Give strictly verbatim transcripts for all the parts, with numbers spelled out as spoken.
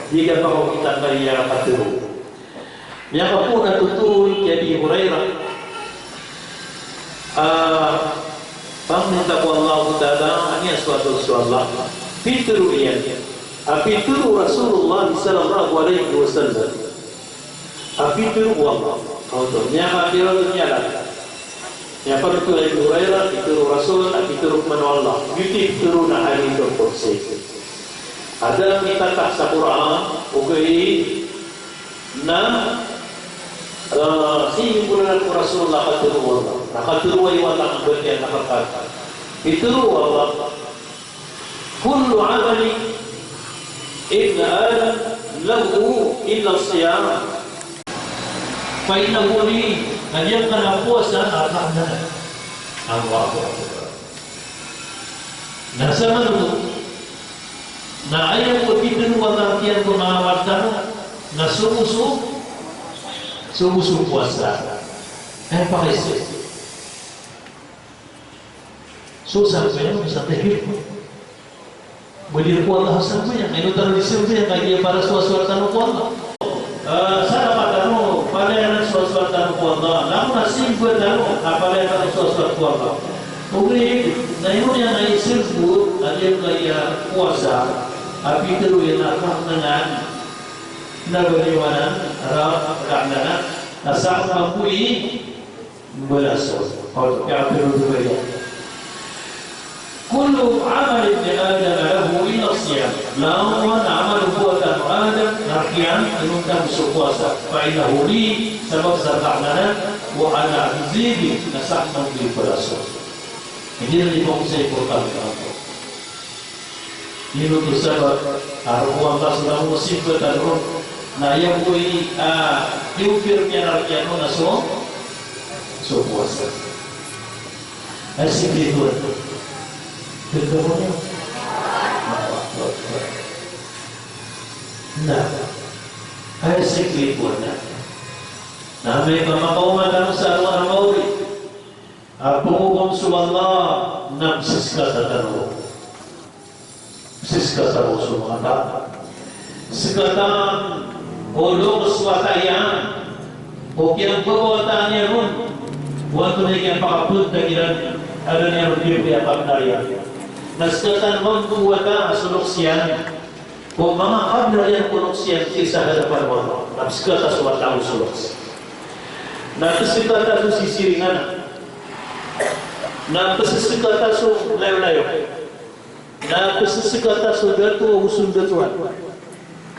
Di ka pakaokit angkaya katharo. Miyakapoon a thotol ki Abi Hurairah. Ah, pangninta ko Allahu Ta'ala, aya so atal so Allah. Pitharo iyan. A pitharo o Rasulullah sallallahu alaihi wasallam. A pitharo o Allah. Kaoto, miyakapira niyan. Miyapanothol o Abi Hurairah, pitharo o Rasul, a pitharo pman o Allah. Giyoto i pitharo na hadith qudsi. Adn a mitatas sa Qur'an, ogaid na, eh, sii ko Rasulullah, katharo o Allah. Na katharo o Allah, na katharo o Allah, na katharo. Pitharo o Allah. Kullu amali ibni Adam lahu illa siyam. Fa innahu li, na giyangkanan a powasa na rk anan. Allahu Akbar. Na samanoto, na aya bo a pitharo o Allah rkaniyan ko manga amal tano, na so, so, so, so powasa. Aya pakaiza. So sambayang, so tahajjud. Ba di rk o Allah sambayang, ino tano di sambayang, kagiya palaya so aswar tano ko Allah. Eh, sadaka tano, palaya so aswar tano ko Allah. Langon a simba tano, na palaya tano so aswar ko Allah. Ogaid na ino niyan isimba, a giyangkaya powasa, a pitharo iyan a rk anan, na baliwanan, rk, rk anan, na sa mambo i Mbalason. Kaoto, piyakapiro dn iyan. Kullu amali ibni Adam lahu illa siyam. Langon a amal o btad o Adam, na rk iyan, inonta bo so powasa. Fa innahu li, sabap sa rk anan, wa ana ajzi bih, na sa akn mambo i mbalason. Ino di pn sa importante. Ino oto sabap a rk o Allah so langon o simba tano ron, na aya bo i, ah, i-offer iyan rkaniyan on na so, so powasa. Aya sikli ko anan. Ganda mo niyan. Na aya sikli ko anan. Na amay ka makaoma tano sa alongan a maori a pngokom so Allah, na pzskata tano. Pzskata tano so manga taw. Skatan o loks o wata iyan. O kiyambabawataan iyan on. O antonaa i kiyapakapntag iran. Adn iyan on di kiyapakapntag iyan. Na skatan mambo o wata so loks iyan. Ko manga kabnar iyan ko loks iyan sii sa hadapan o Allah. Na pzskata so wata o so loks. Na pzskata so sisiringan. Na pzskata so layo-layo. Na pzskata so dato ago so ndatoan.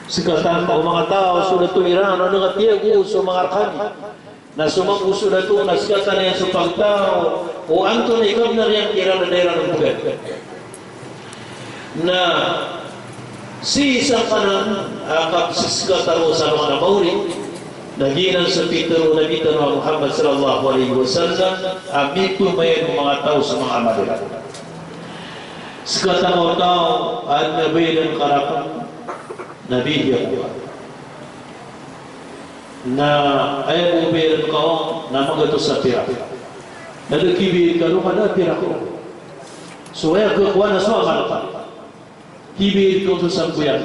Skatan o manga taw so dato iran, na da a tiyago so manga rkani. Na so mambo so dato na skatan iyan so pagtaw o antonaa i kabnar iyan kiran a da iran on bgan. Na sii sangkanan a kapzskata ron sa alongan a maori, na giyanan so pitharo o Nabi tano a Muhammad sallallahu alaihi wasallam a mipmayad o manga taw so manga amal iran. Skatan o taw a adn a bayadan ka rakn, na biyaya ko ka. Na aya bo a bayadan ka on na magatos a pirak. Na da a kibayad ka ron ka da a pirak ron. So aya khakowa na so amal ka. Kibayad ka on so sambayang.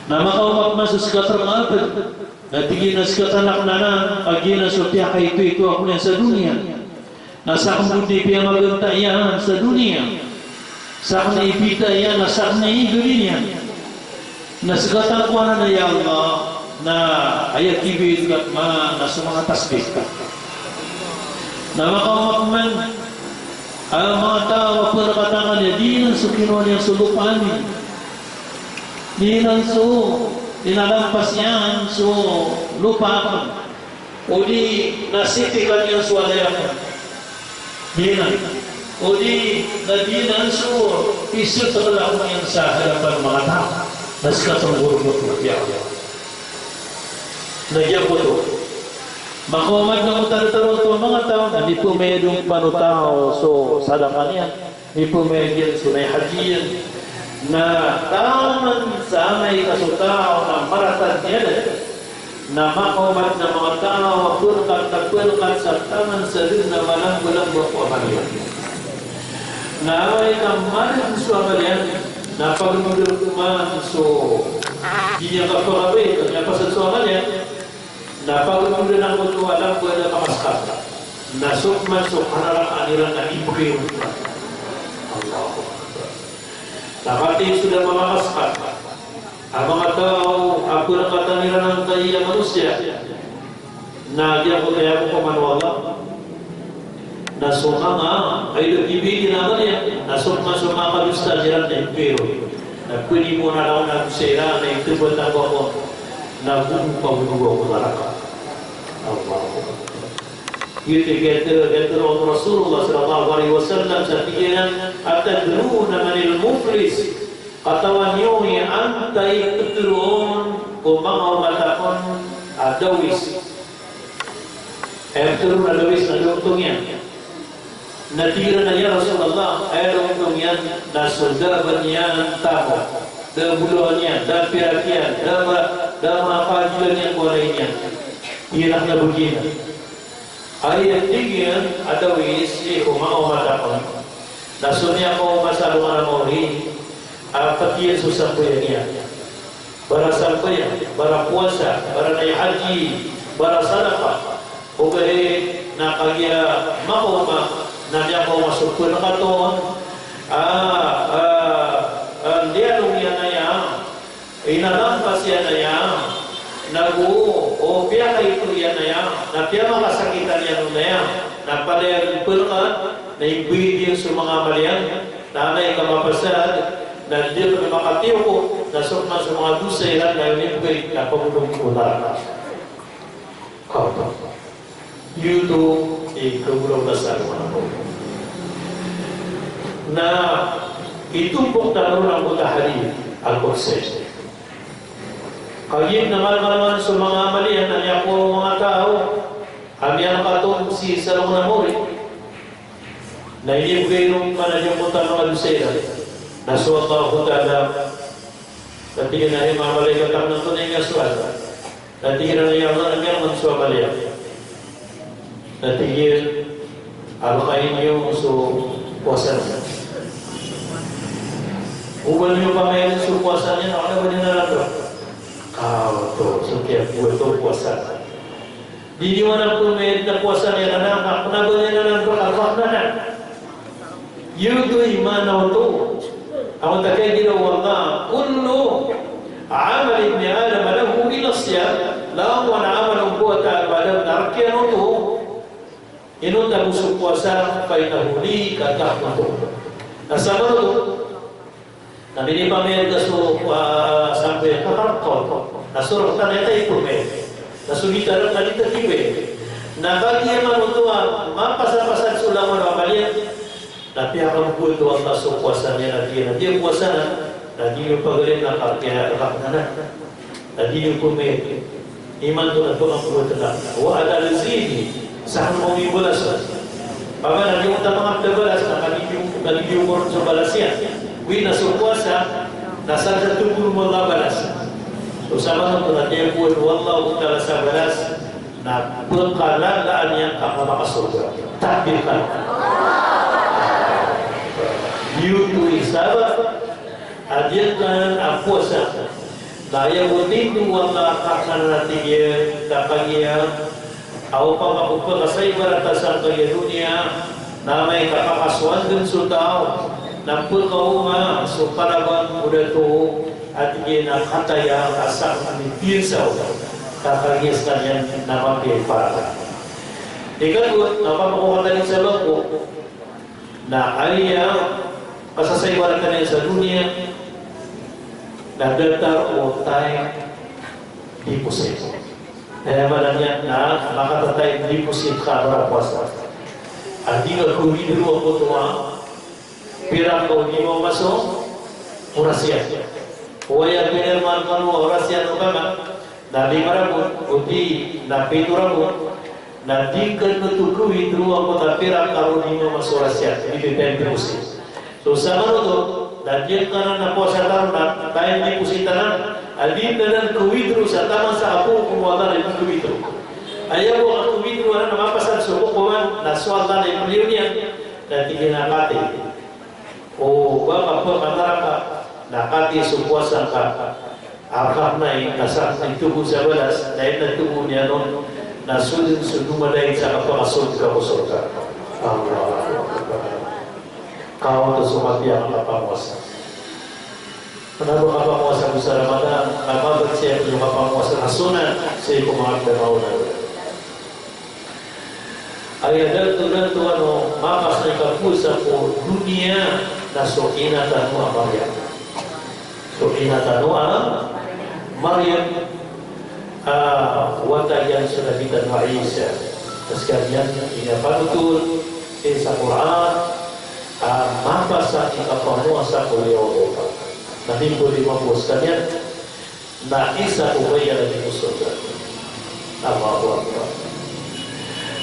Na makaoma pman so skat a manga apd. Na tig iyan a skat a anak anan, a giyanan so piyakaitoito ako niyan sa doniya. Na sakn bo dn i piyamaganta iyan sa doniya. Sakn i pita iyan, na sakn i gawii niyan. Na skat a kowa anan a ya Allah, na aya kibayad ka pman na so manga tasbih ka. Na makaoma pman a manga taw a pnkatangan iyan, di nan so kinowa niyan so lopa ami. Di nan so inalampas iyan so lopa akn. O di na sitikan iyan so walay akn. Di nan. O di na di nan so isotok akn iyan sa hadapan o manga taw. Na skat a mangorgot, ya Allah. Na giya bo oto. Makaoma dn a matarotaroon oto a manga taw, na mipmayad on pman o taw so sadaka niyan. Mipmayad iyan so naihaji iyan. Na taman sa amay ka so taw na marata niyan, na makaoma dn a manga taw a pnkat na pnkat sa taman sa dn a malambalamba ko amal iyan. Na amay ka marata so amal iyan, Na pagdodon man so di niyan kapakabaya, na pasad so amal iyan. Na pagdodon angkoto a lamba a makasekat. Na so man so kanarakaan iran na ibegay on. Allahu Akbar. Na katii so da a makasekat a manga taw a perekatan iran angkai a manosiya. Na giyangkoto a aya ko pman o Allah. Na so manga, ay, di bibigay na amal iyan. Na so manga, so manga kadosa iran na ibegay ron. Na pwede bo na raw na dosa iran na itebat angkoto. Na go pagdodon ko naraka. Allahu Akbar. Giyoto i pitharo o Rasulullah sallallahu alaihi wasallam sa tig iyan a, "Atadruna manil muflis?" Katawan iyo i antai i ptharoon ko manga omatakon a dawis? Aya ptharoon a dawis na da a ontong iyan. Na tig iran a, "Ya Rasulullah, aya da a ontong iyan na so da a ba niyan tamok, da a bolawan iyan, da a pirak iyan, da a ba, da a manga kaadilan iyan ko walay niyan." Tig iran a kna ba giyanan. Aya tig iyan a dawis sii ko manga omatakon na so miyakaoma sa alongan a maori a pati iyan so sambayang iyan. Bara sambayang, bara powasa, bara nay haji, bara sadaka. Ogaid na kagiya makaoma na miyakaoma so pnkaton a, a, a, ndiyalong iyan aya, inalampas iyan aya, nago o piyakaito iyan aya, na piyamakasakitan iyan on aya, na palaya pnkat, na imbgay iyan so manga amal iyan, na amay ka mapasad, na di iyan makatiyoko, na so man so manga dosa iran na inibgay, na pagdodon ko naraka. Kaoto. Giyoto i kagolawla sa alongan a maori. Na itombok tano ron angkoto a hadith al-qudsi. Kagiya na malangalangan so manga amal iyan a miyakowa o manga taw a miyakatong sii sa alongan a maori. Na inibgay ron man a giyangkoto a manga dosa iran. Na so Allahu Ta'ala, na tig iyan a hay manga malaikat, aken antonaa i miyasoat? Na tig iran a, ya Allah, na miyaoma so amal iyan. Na tig iyan a, alkain iyo so powasa niyan. O ba niyo pamayadn so powasa niyan, na kna ba niyan anan rk. Kaoto so kiyakowa o powasa. Di niyo anan pamayadn a powasa niyan anan, na kna ba niyan anan rk a rk anan. Giyoto i maana oto. Angkoto a katharo o Allah, kullu amali ibni Adam lahu illa siyam, langowan a amal o mbawataan o Adam na rk iyan oto. Inonta bo so powasa, fa innahu li, ka rk aken oto. Na samanoto, na di niyan pamayadn so, ah, sambayang ka rk aken oto. Na so rk anan na ipmay. Na so di ta rk na di ta kiway. Na kagiya man oto a mapasapasad so langowan o amal iyan, na piyakambowat o Allah so powasa niyan a di niyan powasa, na di niyo pagari na kapiya rk anan. Na di niyo pmay. Imanto na pkambowat na. Wa ana ajazi bihi. Sa aken mambo i balas. Paman a di oto a manga pbalas, na kagiya, kagiya ko ron so balas iyan. Oway na so powasa, na sa da tonggon o Allah balas. So samanoto na di niyan pmbowat o Allah o Ta'ala sa balas. Na pkalalaan iyan ka makasorga. Takbir ka. Giyoto i sabap a giyangkanan a powasa. Na aya bo tindg o Allah ka rk anan a tig iyan, ka kagiya a opama ko pkasaibarata sangkaya doniya, na amay ka pakasoandn so taw, na pkaoma so kalabang o dato, a tig iyan a kataya a sakn i piyansaw, ka kagiya skaniyan na mapiya i parata. Ikadowa, na opama ko katadin sa bangko, na aya kasasaibarata niyan sa doniya, na datar o time deposit. Aya maana niyan na makata-time deposit ka a powasa. A di nga ko-withdraw angkoto a pirak ka o di maoma so oras iyan. Oway a pinirmaan kano a oras iyan o kama, na lima ragon, odi na pito ragon, na di kano oto ko-withdraw angkoto a pirak ka o di maoma so oras iyan, di time deposit. So samanoto, na giyangkanan a powasa tano na time deposit anan, a di tano ko-withdraw sa taman sa kapoon o Allah na di ko-withdraw. Aya bo a ko-withdraw anan na mapasad so kokoman, na so Allah na ipliyo niyan, na tig iyan a katii. O ba ka pkanaraka, Na katii so powasa ngka a rkaknay, na sa tig togo sa balas, na aya togo niyan on na so dn so domadait sa kapakasold ka ko sorga. Allahu Akbar. Kaoto so mapiya a kapamowasa. Kna ba kapamowasa ko sa Ramadan, na mabat sii ko kapamowasa na sunnah sii ko manga agama on. Aya dato-dato a, ano, mapasang i kapowasa ko doniya na so ina tano a Maryam. So ina tano a Maryam, a, wata iyan so Nabi tano a Isa. Na skaniyan, aya panothol iyan sa Qur'an, a, mapasang i kapamowasa ko liyawaw o lopa. Na di bo di mapowas skaniyan, na isa ko bayaran iyan ko sorga. Allahu Akbar.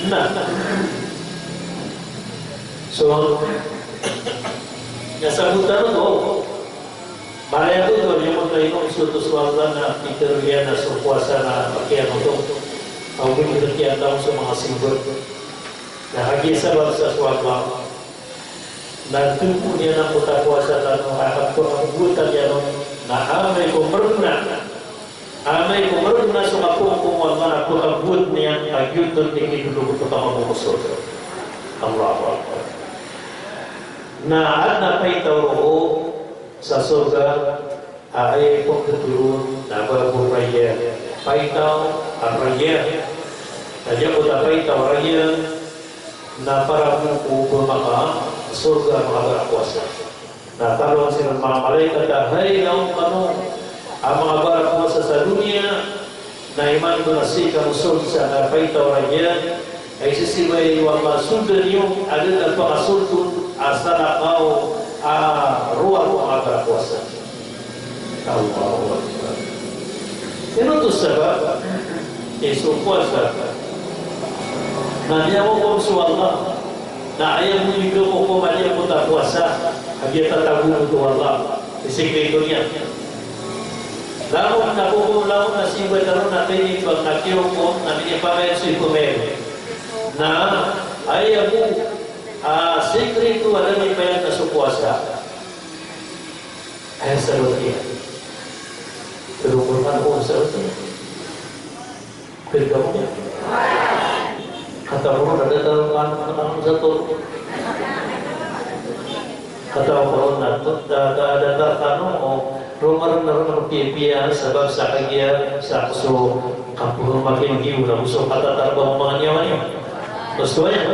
Na, so, na sabotan oto, malaya ko oto, di mo ta inom so oto so Allah na pitharo iyan a so powasa na pakiyan oto. Aw, di mo ta kiyan taw so manga simba. Na kagiya sabap sa so Allah. Na tig iyan a angkoto a powasa tano a kapakabowatan iyan on na amay ko mrgna, amay ko mrgna so kapangkom o Allah na kapakabowat iyan a giyoto i kidolog oto ka mambo ko sorga. Allahu Akbar. Na adn a paitaw roo sa sorga, a aya ipmbthowan na Babur Rayyan. Paitaw a Rayyan. Na giyangkoto a paitaw a Rayyan na para bo ko ba makasorga a manga barapowasa. Na taloan siran o manga malaikat a, hay, lawan kano a manga barapowasa sa doniya, na imanto na sii kano sold sa paitaw a Rayyan, a isisimbay o Allah, solda niyo a da a pakasold on a salakaw a rowar o manga barapowasa. Allahu Akbar. Ino oto sabap? Eh, so powasa. Na miyaoma on so Allah. Na aya bo di kakokom a di angkoto a powasa a giyangkoto a tatago oto o Allah. Isikreto niyan. Langon na kokom, langon na simba tano na tinimbang na kiyokom na minipamayad so ipamayad. Na aya bo a sikreto a da mipayag na so powasa. Aya sabap iyan. Pero ko man ko sabap iyan. Pero ko man. Katawan ko na datar man, man sa to. Katawan ko na to, da, da, datar kano, o, rowar na rowar pipiya, sabap sa kagiya, sa so kapamakin giyo, na so katatar ba manga niyawa niyo. Gusto ya?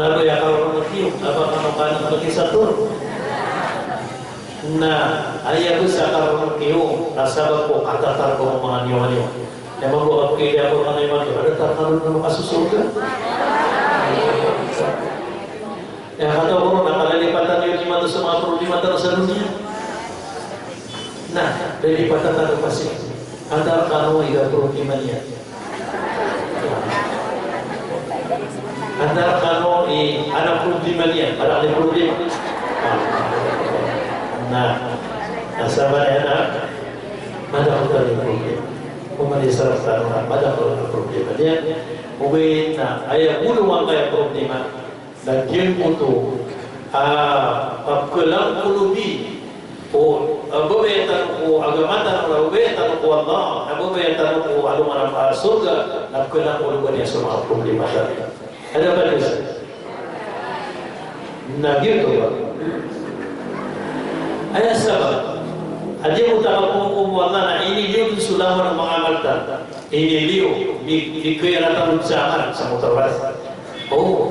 Na ba aya karorok iyo, a ba kano kano kagiya sator. Na aya bo sa karorok iyo, na sabap ko katatar ko manga niyawa niyo. Na mambo a pkilaya ko kano imanto, a datar kano na makasosorga. Aya kataw ko ron na kalalipatan iyo imanto so manga problema tano sa doniya. Na, lalipatan tano pasi. Antaa kano i da problema niyan. Antaa kano i anak problema niyan, anak di problema. Na, na sabap iyan na, madakl tano i problema. Oman i sarap tano na madakl tano i problema niyan. Ogaid na aya bolong angkaya problema. Na giyangkoto a, a, pkhalangkolobi o, a, babaya tano ko agama tano, a, babaya tano ko Allah, a, babaya tano ko alongan a, a, sorga, na pkhalangkoloban iyan so manga problema tano. Ada ba dn sa? Na giyoto ba? Aya sabap a di bo ta kakokom o Allah na iniliyo dn so langon a manga amal tano. Iniliyo, di, di kiyarata on sa amal, sa motawras. O,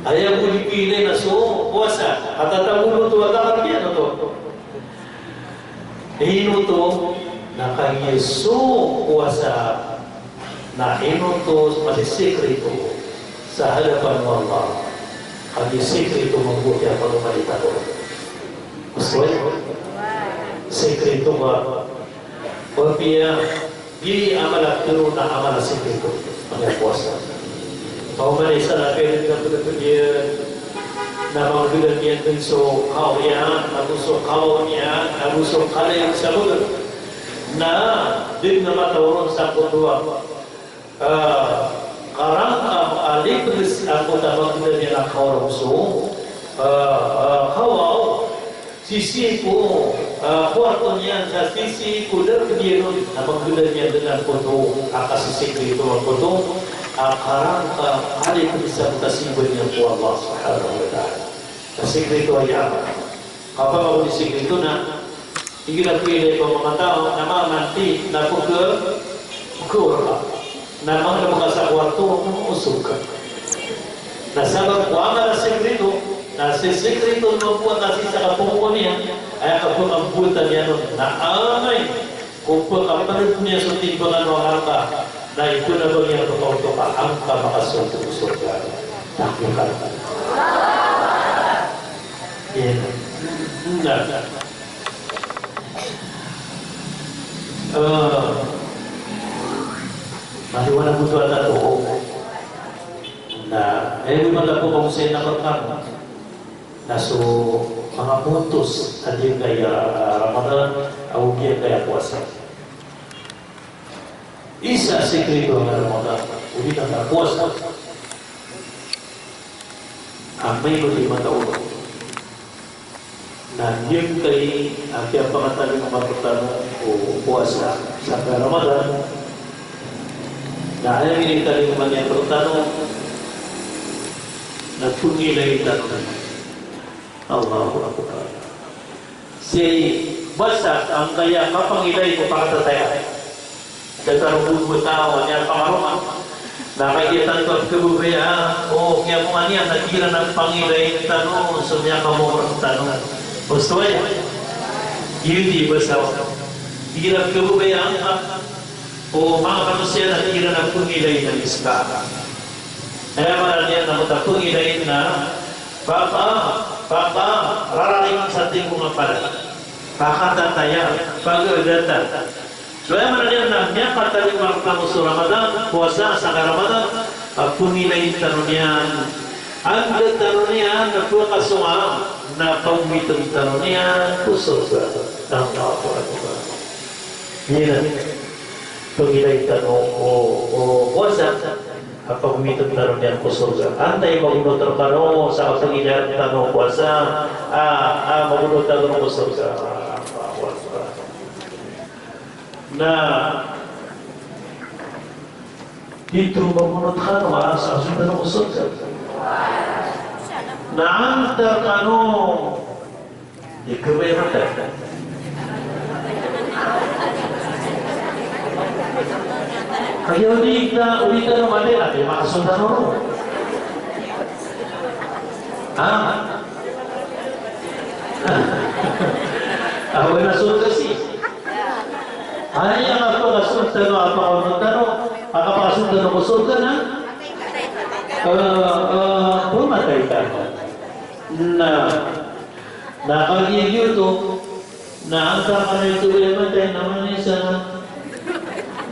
aya bo di pilay na so powasa, a tatago oto a takar iyan oto. Ino oto, na kagiya so powasa, na ino oto, masisikreto sa hadapan o Allah. Kagiya sikreto mambo a panomalita ko. Gusto? Sikreto ba? Apiya gii amal a tero na amal a sikreto, aya powasa. Oman i isa na pd a pd a pd iyan na mangdgdg iyan dn so kaw iyan, ago so kaw iyan, ago so kalay iyan sa bgr. Na dn a mataw ron sa koto a, a, karangkang a lipds a koto a mangdgdg iyan a kaw ron so, a, a, kaw. sisii ko, ah, kuwarto niyan, sa sisii ko darpa niyan on, na pagdaan iyan dn a koto a kasisikriton a koto a karangka a di pn sa kasimba niyan ko Allah subhanahu wa ta'ala. Kasikrito aya. Kapamagodi sikrito na igira pn ilay ko manga taw na mamanti na pk-, pkawrka. Na manga na pkasa kuwarto, osog ka. Na sabap ko a mala sikrito, na si sikrito na mambo a kasi sa kapamagodi niyan, aya kapamagodi niyan on, na amay ko pkapnd iyan so timbangan o amal ka, na ipnabang iyan roo ko angka makasold ko sorga. Takbir. Iyan. Na, eh, maliwanag oto a tato. Na, eh, di mala ko bang sa ina ko kano. Na so manga botos a giyangkaya, ah, Ramadan, ago giyangkaya powasa. Isa a sikrito a Ramadan, odi na powasa. Amay ko di mataw na giyangkai a kiyapangatalingoma rktano o powasa sangkai Ramadan, na aya minitalingoma niyan rktano na pngilay tano. Allahu Akbar. Sii basa angkaya kapangilay ko pakatataya. Datar o bo taw a niyan pangaroma. Na kagiya tano pkhababayaan, o kiyamoan iyan na tig iran a pangilay tano so miyakamoan tano. Osto aya. Giyoto i basa. Tig iran a pkhababayaan ka o manga manosiya na tig iran a pangilay na miska. Aya maana niyan na mota pangilay na paka, paka, rararayag sa tingko nga pala. Pakatataya, pagdatan. So aya maana niyan na miyakatalingoma rktano so Ramadan, powasa sangkai Ramadan, a pangilay tano niyan, anda tano niyan na pkasonga, na pagowitn tano niyan ko sorga. Allahu Akbar. Iyan. Pangilay tano o, o powasa a pagowitn tano niyan ko sorga. Antaa i magonot rkano sa pangilay tano o powasa a, a magonot tano ko sorga. Na di tano magonot rkano a sa magonot tano ko sorga. Na antaa rkano Di kaway matay. Kagiya o di ta, o di tano matay, na di makasold tano roo. Ha? Aw, na sold ka sii. Aya kapakasold tano, kapakasold tano, kapakasold tano ko sorga na, eh, eh, phamatay tano. Na Na kagiya giyoto, na antaa ka na ito a matay na manisa na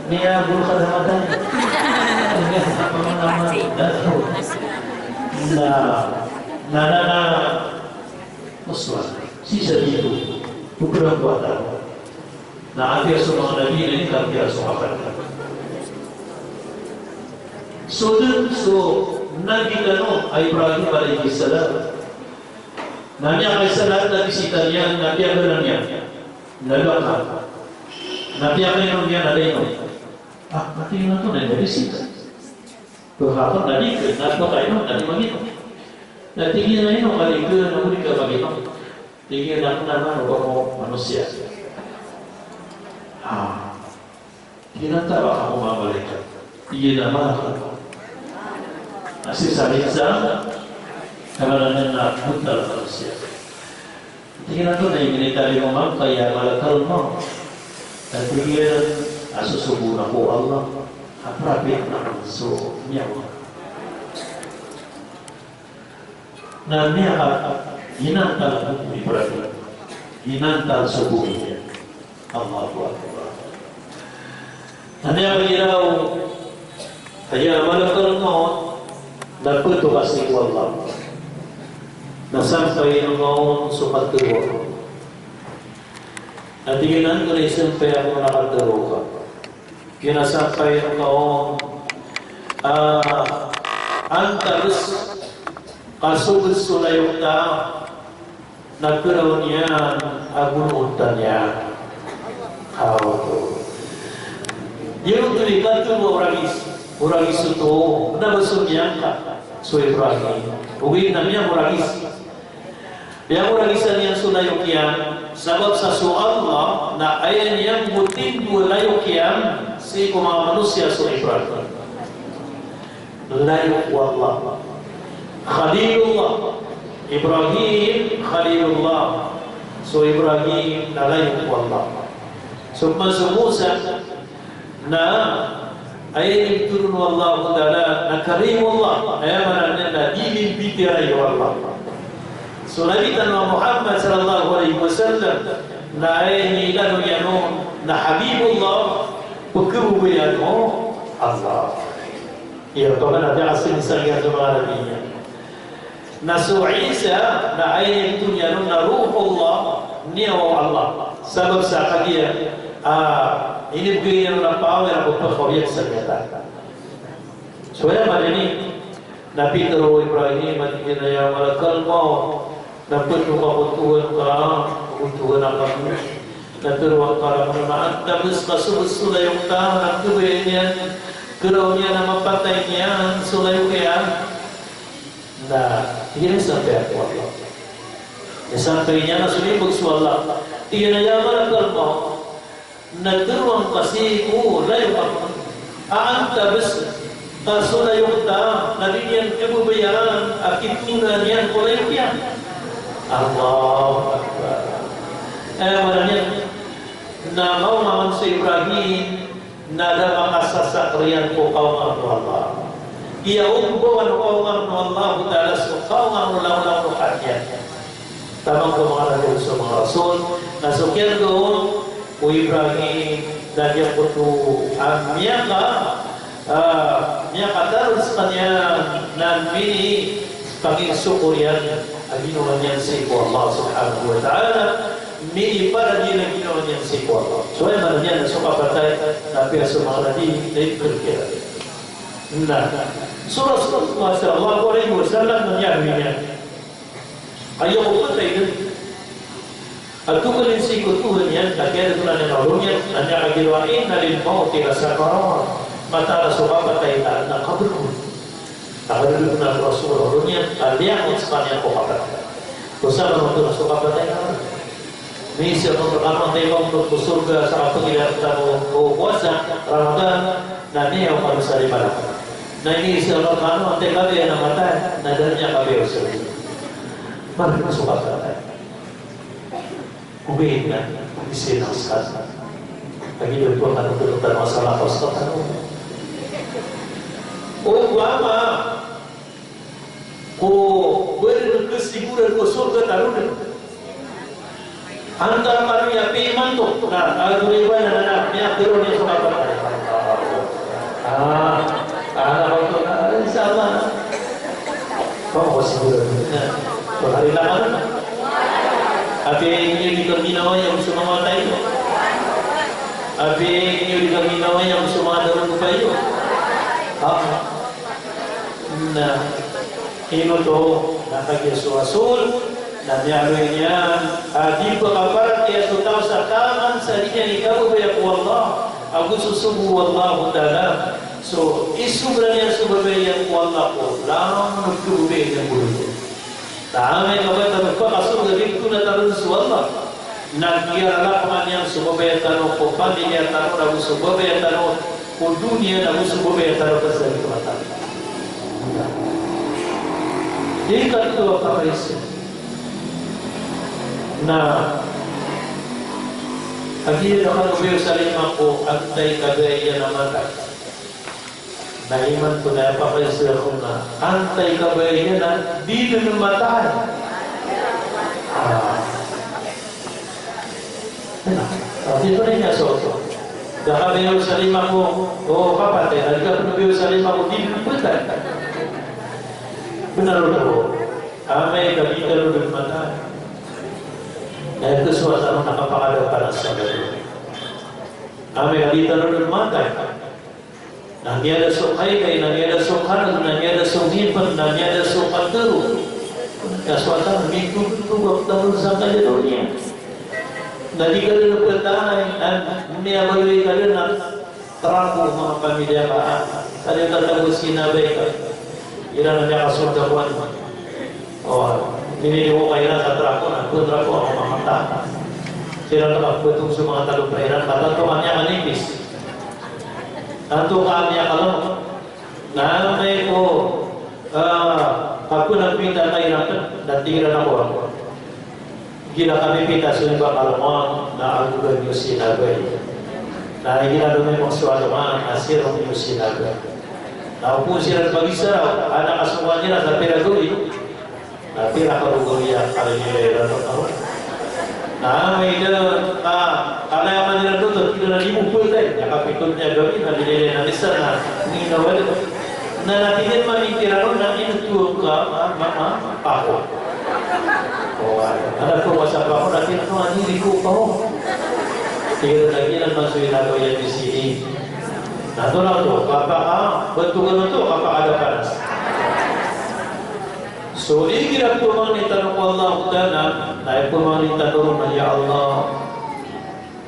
miyabol ka na matay. Na, na, na, na, maswa. Sii sa dito, bukura ko ata. Na apiya so manga nabi na ini, apiya so kapat. So dn so nabi tano a Ibrahim alayhis salam. Na miyakaisa na bisita niyan, na piyagana niyan. Na laka. Na piyakainom niyan, na da inom. Ah, ati na to na bisita. Pkhakn na di kn, na pkhakainom na di maginom. Na tig iyan a inom ka di kn, na o di ka maginom. Tig iyan a kna man o ba ko manosiya. Ah. Tig iyan a antaa ka ko manga malaikat? Tig iyan a malakal. Na sii sa, sii sa, na maana niyan na bontal a manosiya. Tig iyan a antonaa i minitalingoma ngka a malakal maut? Na tig iyan a sosogoon ako o Allah a prapiya akn so niyawa. Na miyaka, inantal ko Ibrahim. Inantal so boi iyan. Allahu Akbar. Na miyaka iraw, aya malakal maut, na pto ka sii ko Allah. Na sampay roo on so katharo. Na tig iyan a antonaa i sampay ako na katharo ka? Kinasampay roo ka on, ah, antaa bs ka so bs so layok ta, Na keraw niyan a gononta niyan. Aw, oto. Giyoto i katharo o ragis. O ragis oto, kna ba so miyangka so Ibrahim. Ogaid na miyangoragis. Miyangoragis iyan so layok iyan. Sabap sa so Allah na aya niyan bo tindo a layok iyan sii ko manga manosiya so Ibrahim. Layok o Allah. Khalilullah. Ibrahim Khalilullah. So Ibrahim na layok o Allah. So pman so Musa na aya initoron o Allah Ta'ala na Kalimullah. Aya maana niyan na di imbitiyarai o Allah. So Nabi tano a Muhammad sallallahu alaihi wasallam na aya inilay iyan on na Habibullah, pkhababayaan o Allah. Iya, pamana di a kasing-sangin so manga nabi niyan. Na so Isa, na aya initoron iyan on na Ruhullah, niyawa o Allah. Sabap sa kagiya, ah, inibgay iyan on a power a pphakaoriyan sa miyatay. So aya maana niyan, na pitharo o Ibrahim a tig iyan a ya malakal mawt, na pd ko kakotowan ka, kakotowan akn. Na tharoa ngka rkano a anta bs ka so, so layok ta, na khabayaan iyan, keraw niyan a mapatay niyan so layok iyan. Na tig iyan a isampay ko Allah. Isampay niyan a so imbag so Allah. Tig iyan a ya malakal mawt, na tharoa ngka sii ko layok akn a anta bs ka so layok ta, na di niyan khababayaan a kitonan iyan ko layok iyan. Allahu Akbar. Aya maana niyan na maoma man so Ibrahim na da makasasakriyan ko kaonga o Allah. Iya o mbawan o kaonga o Allah Ta'ala so kaonga o langolangon o kadiyan. Taman ko manga nabi ago so manga rasul, na so kiyarga on o Ibrahim na giyangkoto a miyaka, ah, miyakatarod skaniyan na minipanginsokor iyan a ginawa niyan sii ko Allah Subhanahu wa Ta'ala, miniparad iyan a ginawa niyan sii ko Allah. So aya maana niyan na so kapatay na apiya so manga nabi na inkr kiran. Na so Rasulullah sallallahu alaihi wasallam na miyaaloy niyan a aya ko patay dn a tokalin sii ko Tohan iyan, na kiyadatonan iyan a olo niyan, na miyakagiya a inna lil mawti la sakarat. Mataan a so kapatay na, na kabrg on. Na kadatonan o Rasul a olo niyan a liyangot skaniyan ko kapatay. Ko sabap oto na so kapatay na Miizaan rkano antaa i mambo ko sorga sa kapagilayn tano ko powasa Ramadan, na miyaoma kano sa lima rakat. Na iniizaan rkano antaa i kabaya na matay, na da niyan kabaya sa lima. Margn so kapatay. Ogaid na, isa na sa. Lagid oto a tano, tano a salakaw sa tano. O ama, ko bari na kasigurado ko sorga tano dn. Antaa kami a piya imanto, na, a, dori ba na, na, na, miyakero niyan so kapatay. Ah, ah, na, oto na, insha Allah. Kasigurado na. Pagari na kami. Apiya niyo di kami nawaya so manga matay. Apiya niyo di kami nawaya so manga darogopa iyo. Ah. Na ino oto, na kagiya so Rasul na miyaaloy niyan a di pkaparatiyaya so taw sa taman sa di niyan ikababaya ko Allah ago so sogo o Allah Ta'ala. So isobra niyan so babaya iyan ko Allah ko langon o kababaya niyan ko donya. Na amay ka ba tano pakasorga, di tona tano so Allah. Na kiyaralapangan iyan so babaya tano ko pamilya tano, na go so babaya tano ko doniya, na go so babaya tano ko sa lima tano. Di ka to pakaisa. Na, a giya da kano bayo sa lima ko antaa i kabaya iyan a matay. Na imanto na aya pakaisa ko na antaa i kabaya iyan a di dn matay. Ah. Na, ah, di to na iniasowa oto. Da ka bayo sa lima ko, o, kapatay, na di ka pn bayo sa lima ko di dn matay. Bnar oto. Amay ka di tano dn matay, na aya kasowa tano na kapakadapana sa Kadnan. Amay ka di tano dn matay, na miyada so kailay, na miyada so karg, na miyada so ngipn, na miyada so katharo. Kaswatan, mintotog a tanod sangkaya doniya. Na di ka dn pthay, na miyabaloy ka dn a trako o manga pamilya ka, a, sa di tatago sinabay ka. Iran a miyakasold a kowan. O, tinitho ka iran sa trako, na pn trako a manga mata. Siran a ptong so manga talompa iran, katanto ka miyakanipis. Tanto ka miyakalmk. Na amay ko, ah, kapnagpita ka iran, na tig iran a kowan. Igira kami pita so iba ka alongan na agoga niyo sinabay. Na igira domi mangso alongan na sirong niyo sinabay. Na opama siran pagisa, anak a songowan iran sa pira gawii. Na pira ka gawii a kalilay iran a taw. Na amay da ka, kalayaman iran oto, tig iran a di bo pthay. Na kapito niyan gawii, na lilay na isa na, ino wala. Na, na tig iyan mamingkir a roo na ino to ka, ma, ma, ma, pako. O, a, na tig iyan mamingkir a roo na ino to ka, pako. Tig iyan lagid a masoy na ko iyan di sii. Na tonaa oto, kapaka, bthogan oto, kapakadapanas. So igira pmangni tano ko Allah Ta'ala, na ipmangni tano ron na, ya Allah,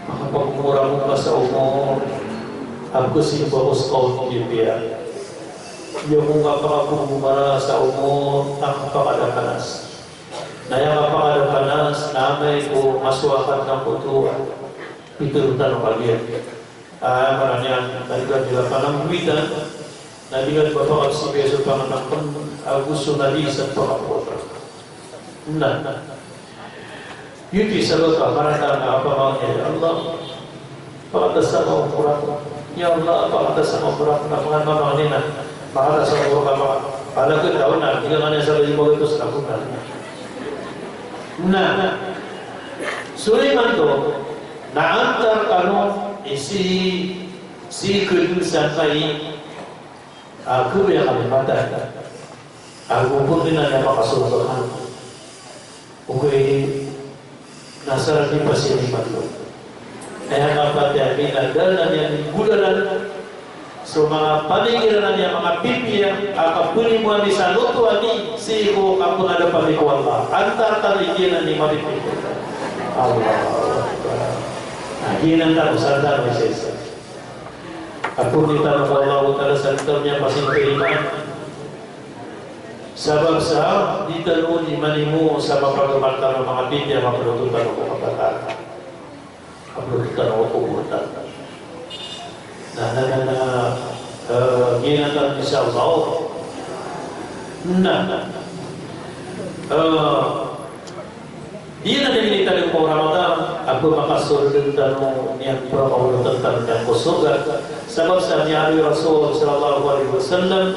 makapagmora ako ka sa omor, ako simba ko sa kaon kipiya. Iyo ko nga pakapagmora sa omor, na kapakadapanas. Na aya kapakadapanas, na amay ko masowa ka na koto, pitharo tano kagiya. Ah, maana niyan, na di ka di ka panangwitan, na di ka di ba pakapsibiya so panganakn, ago so nadi sa pakapotra. Na. Giyoto i sabap a marata na kapamangni, ya Allah, pakatasa ka omor ako. Ya Allah, pakatasa ka omor ako. Na pangan mamangni na, makatasa ka omor ako. Pala ko taw na, di ka nga niyan sa lagi magatos na kona. Na. So imanto, na antar kano, isi, si kdn sa kai, a, kbaya kami matay. Ago pn di na niyan makasold ka. Ogaid na sa di pasiniman ko. Aya kapatay ami na da niyan golalan so manga pamikiran ami a manga pipiya a kapnimo ami sa loto ami sii ko kapangadap ami ko Allah. Antaa tano giyanan i mapipiya? Allahu Akbar. Na giyanan tano, san tano isa-isa. Apiya tano ko Allah Ta'ala sa di tano niyan pasinta iman. Sabap sa di tano di manimo sa mapagmar tano a manga pipiya a maploto tano ko kapatan. Maploto tano ko kobor tano. Na, na, na, na, eh, giyanan tano, insha Allah. Na, eh, Di na di tano ko Ramadan, ago makasold tano niyan pakaolotan tano niyan ko sorga. Sabap sa miyaaloy o Rasul sallallahu alaihi wasallam,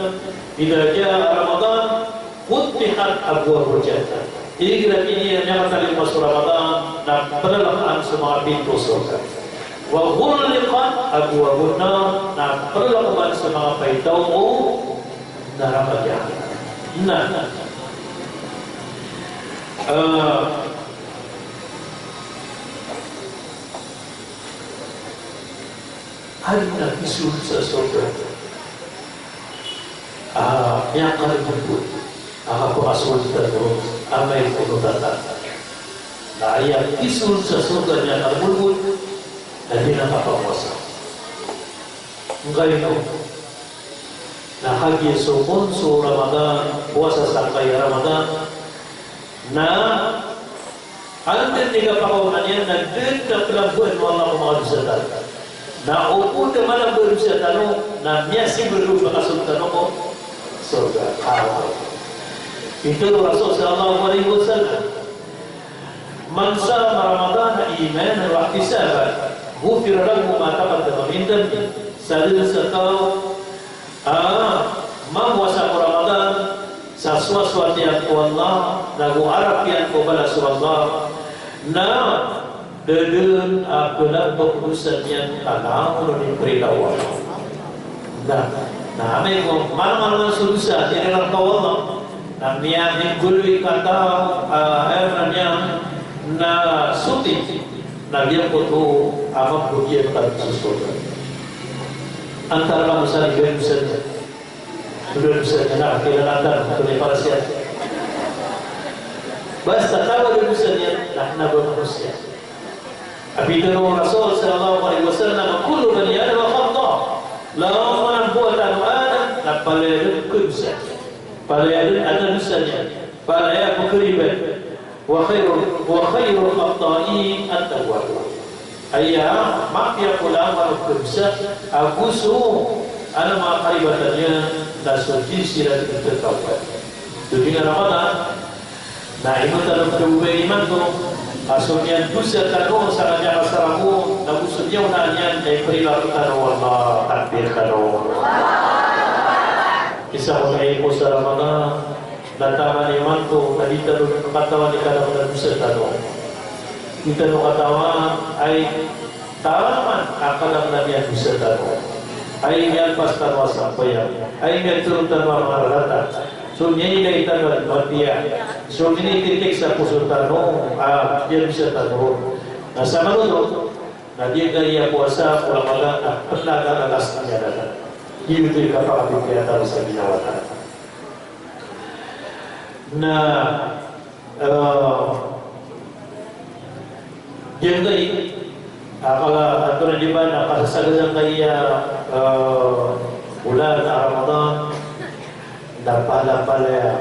"Idha jaa Ramadan, futihat abwabul jannah." Igira tig iyan a miyakatalingoma so Ramadan, na plalakaan so manga pinto o sorga. "Wa ghulliqat abwabun nar," na plalakaan so manga paitaw o naraka jahannam. Na, eh, Aya na kisold sa sorga a miyakalbodbod a kapakasold tano ron amay ko onotan tano. Na aya kisold sa sorga a miyakalbodbod na di na kapakowasa. Angkaino? Na kagiya so monso o Ramadan, powasa sangkai a Ramadan, na antonaa i kapakaoma niyan na da a plamboan o Allah ko manga dosa tano. Na opama da malambo a dosa tano, na miyasimbag o pakasold tano ko sorga. Aw. Pitharo o Rasul sallallahu alaihi wasallam, "Man sama Ramadana imanan wa ihtisaban, ghufira lahu ma taqaddama min dhanbih." Sadn sa taw a mamowasa ko Ramadan sa soasoat iyan ko Allah, nago arap iyan ko balas o Allah, na da dn a plambk o dosa niyan ka langon o di prila o Allah. Na, na amay ko malangalangan so dosa, di rilak o Allah, na miyaminggoloy ka taw, ah, aya maana niyan na soti, na giyangkoto a mabgay iyan ka so sorga. Antaa ka masa di ba dosa niyan? Sudah dosa niyan na, kailangan tano, ito na para siya. Basta tawad o dosa niyan, na kna ba manosiya. A pitharo o Rasul sallallahu alaihi wasallam, "Kullu bani Adam khatta'un." Langon a mbawataan o Adam na palaya dn a dosa. Palaya dn a dosa niyan. Palaya pkhariban. Wa khairu, wa khairul khatta'in at-tawwabun. Aya mapiya ko langon o dosa, ago so, ano, manga karibatan iyan, na so dii siran dii tatawbat. So dii nga Ramadan, na ino tano pd o ba imanto, a so miyandosa tano sa kaniyan a sarako, na go so miyaona niyan, na iprila rktano o Allah, takbir tano. Isa ko na ipos a Ramadan, na taman imanto, na di tano katawan i kadaklan a dosa tano. Di tano katawan, ay, taman a kadaklan a miyandosa tano. Ay, miyalpas tano a sambayang. Ay, miyatharo tano a manga rarata. So miyailay tano a matiya. So minititik sa poso tano a miyandosa tano. Na samanoto, na di ka iya powasa ko Ramadan a pnagagalas a miyadata. Di oto i kapakapipiya tano sa ginawa tano. Na, eh, giyangkai, ah, kala, antonaa di ba, na kasasagad angkaya, eh, bulan a Ramadan, na palapalaya.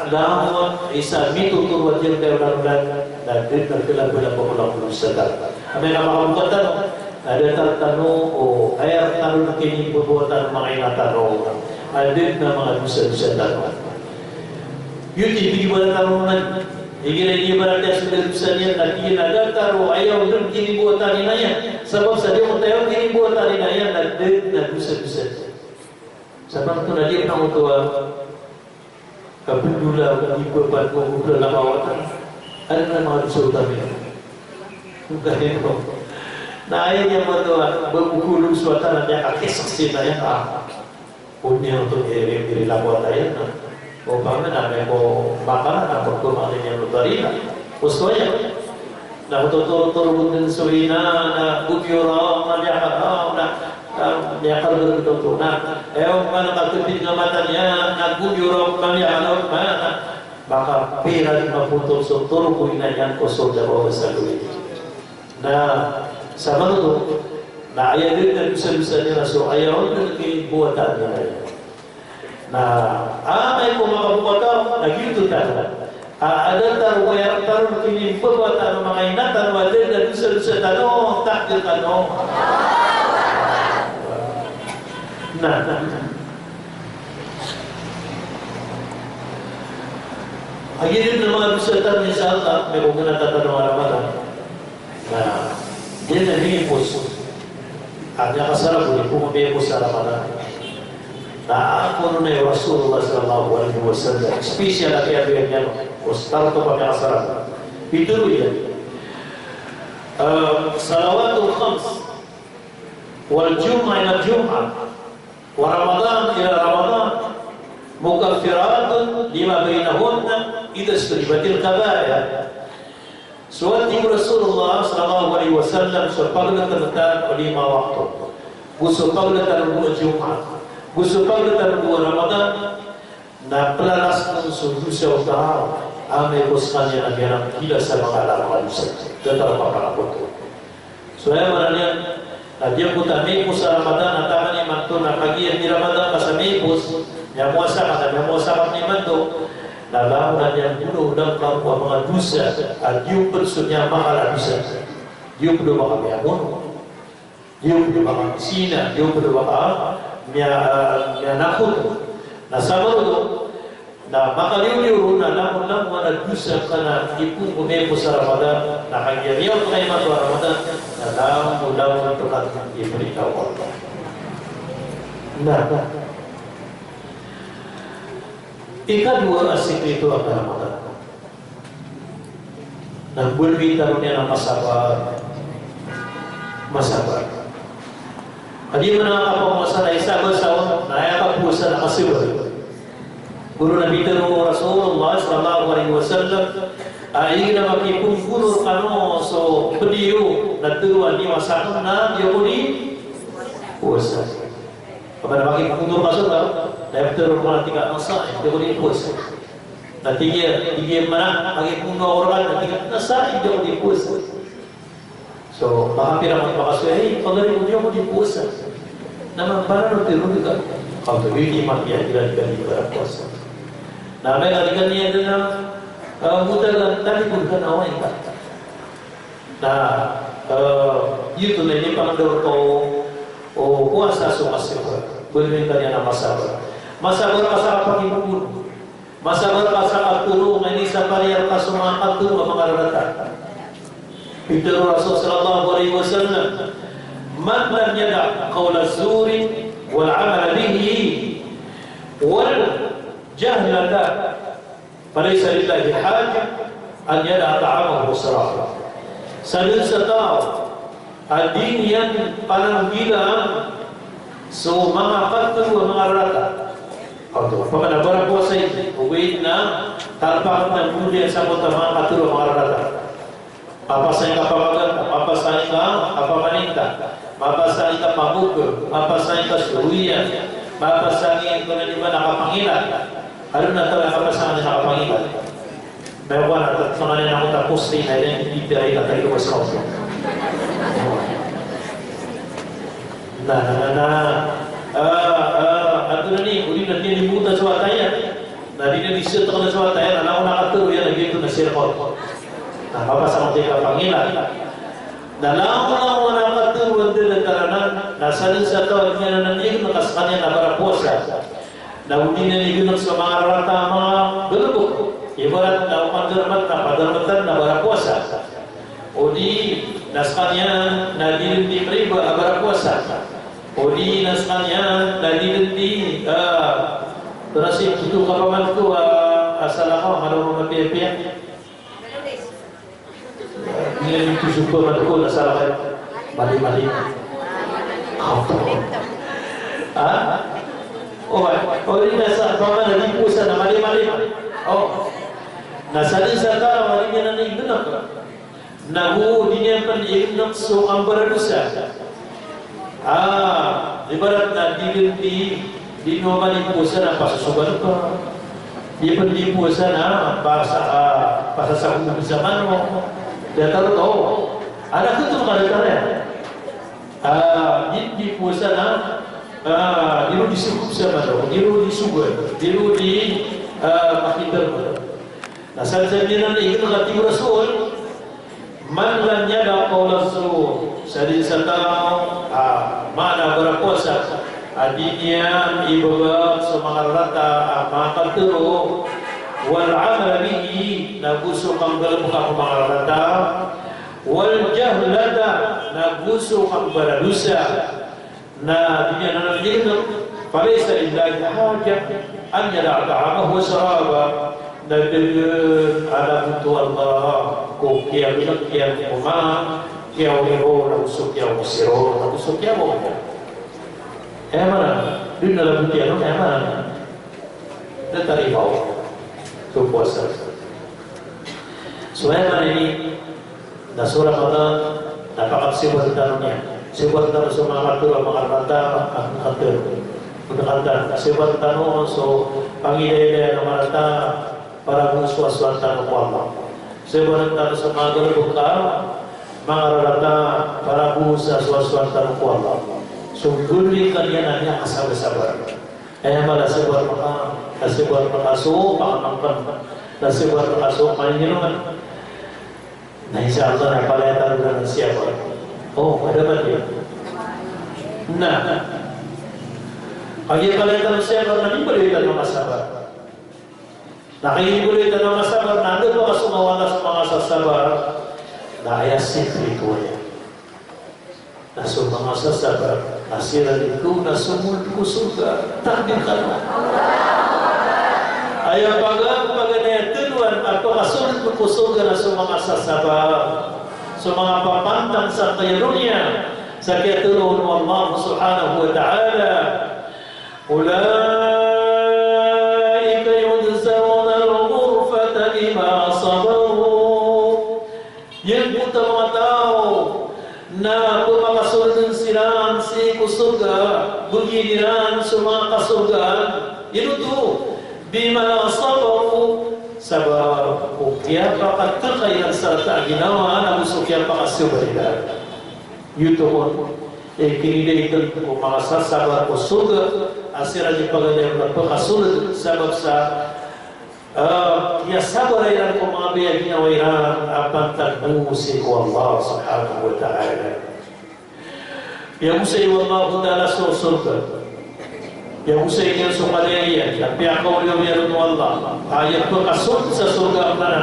Langon isa mitotoro a giyangkai a olan-olan, na da dn a kalabalaba ko langon o dosa tano. Amay ka makaboka tano, na datar tano o aya rktano dn kinimbabawa tano o manga ina tano. A da dn a manga dosa-dosa tano. Giyoto i ibarat tano man. Igira inibarat iyan so da dosa niyan, na tig iyan a datar o aya on dn kinimbabawa tano o ina iyan. Sabap sa di on aya on kinimbabawa tano o ina iyan, na da dn a dosa-dosa niyan. Sabap oto na di pn oto a Ka bndola ko di bban ko bndola ka wata. Adn a manga dosa o tano. Ngkaino. Na aya niyan mato a ba ko kolog so wata na miyakakisaksi na aya ka. Ko niyan oto iri, iri la ko wata iyan na. Opama na miyako makanan na pagko makanan iyan oto a rila. Osto aya. Na oto toro-toro ko dn so ina na gomiyoraw na miyakaraw na, na miyakaraw na oto na. Aya opama na katotid nga mata niyan na gomiyoraw na miyakaraw na. Makapira di mapotol so toro ko ina niyan ko sorga o ba sa gawii. Na samanoto na aya dn a dosa-dosa niyan na so aya on dn a kinimbabataan iyan. Na amay ko makaboka tano, na giyoto tano. A, a datar o aya rktano dn kinimbabawa tano o manga ina tano a da dn a dosa-dosa tano, takbir tano. Na, na. A giya dn a manga dosa tano, insha Allah, amay ko gnatan tano a Ramadan. Na, di na miyipos. Aya kasaragon ko miyipos sa Ramadan. Na ako ron na i Rasulullah sallallahu alaihi wasallam. Special a kiyabiyan iyan. O start o pamiyakasaragon. Pitharo iyan. Eh, salawatul khams. Wal jumu'ah ila jumu'ah. Wa Ramadan ila Ramadan. Mukaffiratun lima bainahunna idha ijtunibatil kaba'ir. So tig o Rasulullah sallallahu alaihi wasallam, so pagltan tano o lima wakto, go so pagltan tano o Jumaat, go so pagltan tano o Ramadan, na plalasn so dosa o taw amay ko skaniyan na miyarangkila sa manga ala a manga dosa. Datar o papanakot. So aya maana niyan, na giyangkoto a miyipos a Ramadan, na taman imanto na kagiya di Ramadan ka sa miyipos, miyamowasa ka, na miyamowasa ka pn imanto, na langon a miyangolawla ngka ko manga dosa a giyoto pn so miyamangala a dosa. Giyoto pn o ba ka miyamono, giyoto pn o ba ka misina, giyoto pn o ba ka miya, ah, miyanakoto. Na sabap oto, na makaliyo-liyo ron na langon-langon a dosa ka na ipoon ko miyipos a Ramadan, na kagiya riyaot ka imanto a Ramadan, na langon-langon pn ka iprikaw o Allah. Na, na. Ikadowa a sikrito a Ramadan. Na gowani tano niyan a masabar. Masabar. Adi man a kapamowasa na isa a ba sa on, na aya kapowasa na kasabar. Goro na pitharo o Rasulullah sallallahu alaihi wasallam, a igira makiponggono rkano so pd iyo na tharoa niyo a sakn na di ako di powasa. Opama na makiponggono rka so taro, na aya pitharo rka na tig ka a sa'im, di ako di powasa. Na tig iyan, tig iyan man a, agi ko ino a Qur'an, na tig iyan, na sarin di ako di powasa. So, makapira man makasoy, ay, pagari ko di ako di powasa. Na man, paano tiro di ka? Kaw to, di man iyan, di ka di ka di para powasa. Na may katikan iyan na, ah, buta ka, tali ko ka na away ka. Na, eh, giyoto na inipangandaw rka o, o powasa so kasabar. Baloy ka niyan a masabar. Masabar ka sa kapakibobono. Masabar ka sa katero, na inisapar iyan rka so manga katero a manga rarata. Pitharo o Rasul sallallahu alaihi wasallam, "Man lam yada' qawla zuri wal amala bihi wal jahlata." Falaysa lillahi hajah an yada'a ta'amahu wa sharabahu. Sadn sa taw a di niyan pananggilaan so manga katero a manga rarata. Oto, opama na barapowasa ini, ogaid na talpak na budi sa mota manga katero a manga rarata. Mapasang i kapamaganta, mapasang i ka, kapamaninta, mapasang i kapamokor, mapasang i kasoroyan, mapasang i, ko na di ba, na kapangilay. Adn a taw a kapasang i na kapangilay. Miyakwan a tat, manga na ako tapos di na iyan di pira i na tayo mas kaw. Na, na, na, na. Ah, ah, antonaa ini, odi na tinimbota so wata iyan. Na di na di sa taw na so wata iyan, na langon a katero iyan, na giyoto na sirkot. Na mapasang o di kapangilay. Na langon a katero iyan, di na taranan, na sadn sa taw a di niyan anan ignk a skaniyan na barapowasa. Na odi niyan ignk so manga rarata a manga galbk. Ibarat na o pandarmat na padarmatan na barapowasa. Odi na skaniyan na di dn di riba a barapowasa. Odi na skaniyan na di dn di, ah, terasi buto kapaman ko, ah, a salakaw, malo mamapiyapiya. Di dn di tusupa man ko na salakaw. Mali-mali. Apo. Ha? O, ba. Odi na sa, opama na di powasa na mali-mali. O. Na sadn sa taw a di niyan anan ignk. Na go di niyan pn ignk so kambaradosa. Ah, ibarat na di dn di, di niyan pn di powasa na pasosogan ka. Di pn di powasa na pasa, ah, pasasagob sa mano. Datar to. Adn a khutbah ka datar iyan. Ah, di, di powasa na, ah, di ro di sogob sa mano, di ro di sogan, di ro di, ah, makidar. Na sadn sa giyanan i ignk a tig o Rasul, "Man lam yada' qawla zur." Sadn sa taw a, ah, maana a barapowasa a di niyan ibaba so manga rarata a manga katero, wal amala bihi, na go so kanggalbka ko manga rarata, wal jahlata, na go so kambaradosa. Na di niyan anan ignk, falaysa lillahi hajah an yada'a ta'amahu wa sharabahu. Na da dn a labot o Allah ko kiyagnk iyan ko manga kiyaori ron, na go so kiyaosi ron, na go so kiyaoma. Aya maana, da dn a labot iyan, aya maana. Datar i ba o so powasa. So aya maana ini, na so Ramadan na pakapsiyobar tano niyan. Siyobar tano so manga katero a manga rarata a katero. Pd tano, siyobar tano so pangilaylay a manga rarata para go so asoan tano ko Allah. Siyobar tano so manga galbk a manga rarata para go so asoan tano ko Allah. So goli ka niyan a miyakasabar-sabar. Aya maana na siyobar maka, na siyobar maka so pakamangkn, na siyobar maka so paninirman. Na insha Allah na palaya tano na siyobar. O, ada ba di? Na kagiya palaya tano siyobar na di ba di tano masabar? Na kagiya di ba di tano masabar na anda ba ka so mawata so manga sasabar? Na aya siyempre ko aya. Na so manga sasabar na siran i kona somold ko sorga. Takbir tano. Aya paga, paganay a tlo a pakasold ko sorga na so manga sasabar. So manga papantang sa kiyaroniya, sa kiyatharoa o Allah subhanahu wa ta'ala. Ulaika yujzawnal ghurfata bima sabaru. Giyangkoto a manga taw na pphakasoldn siran sii ko sorga, bgan iran so manga kasorgaan. Ino oto? Bima sabaru, Sabap ko kiyapakateka iran sa rata a ginawa ago so kiyapakasabar iran. Giyoto kon, eh, kinidaidan ko manga sasabar ko sorga a siran i paganay a pekasold sabap sa, eh, kiyasabar iran ko manga baya a ginawa iran a pantag bo sii ko Allah Subhanahu wa Ta'ala. Piyagosay o Allahu Ta'ala so sorga. Piyagosay niyan so kaliyaliyan, na piyakaoriori ron o Allah. Aya pekasold sa sorga a maana,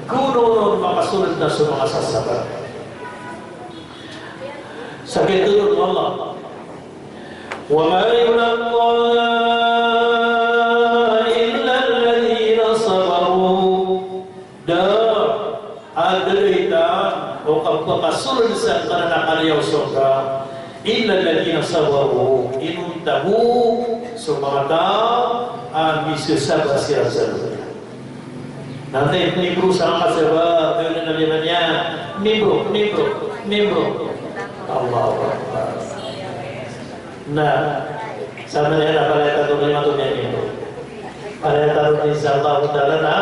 kano ron makasold na so manga sasabar. Sa kiyatero o Allah, "Wa ma yulaqqa illa alladhina sabaru." Da a daitan o kapakasold sa kananakaliya o sorga, illa alladhina sabaru, inonta bo so manga taw a misasabar siran sa doniya. Na antaa i mibro sa manga sabar, ayon na liyaman iyan, mibro, mibro, mibro. Allahu Akbar. Na sa manga na palaya tano, lima to niyan ito. Palaya tano, insha Allah Ta'ala, na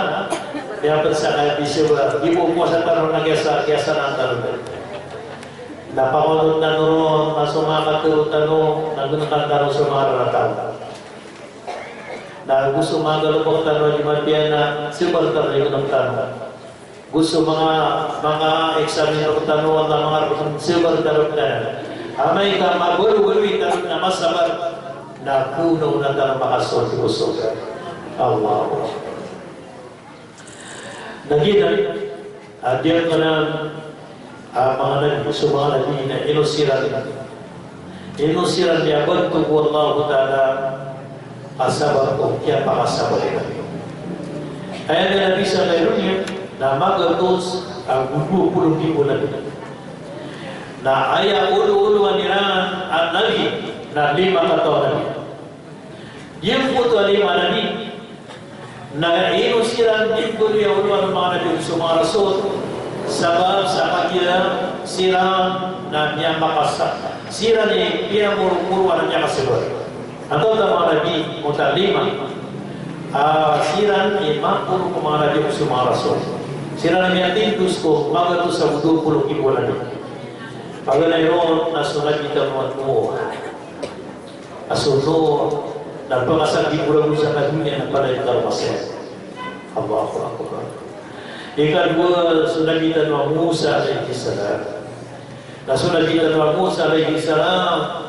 miyaped sa kaya biso ba, di bo mo sa tano na kiyasa, kiyasa na tano. Na pangonot tano ron, na so manga katero tano, na genkan tano so manga rarata. Na go so manga galebek tano a di mapiya na sabar tano i genek tano. Go so manga, manga examiner tano, Allah, manga rk, sabar tano. Amay ka mabaloy-baloy tano na masabar, na kano na tano makasold ko sorga. Allahu Akbar. Na giyanan a giyangkanan a manga nabi, so manga nabi na ino siran, ino siran miyabantog o Allahu Ta'ala a sabap ko kiyapakasabar iran. Aya miyanabi sa kay doniya na magatos ago dowa polo nggibo nabi. Na aya olo-olowan iran a nabi na lima kataw a nabi. Giyangkoto a lima nabi na ino siran di bo aya olowan o manga nabi ago so manga rasul, sabap sa kagiya siran na miyakasa, siran i piyamoromoroan a miyakasabar. Antaa oto a manga nabi, oto a lima? Ah, siran i maporo ko manga nabi ago so manga rasul. Siran i miyatindos ko magatos ago dowa polo nggibo a nabi. Paganay ron na so nabi tano a Nuh. A so Nuh na pangasa di bo ragon sa kadoniya na palaya karoma saya. Allahu Akbar. Ikadowa, so nabi tano a Musa alayhis salam. Na so nabi tano a Musa alayhis salam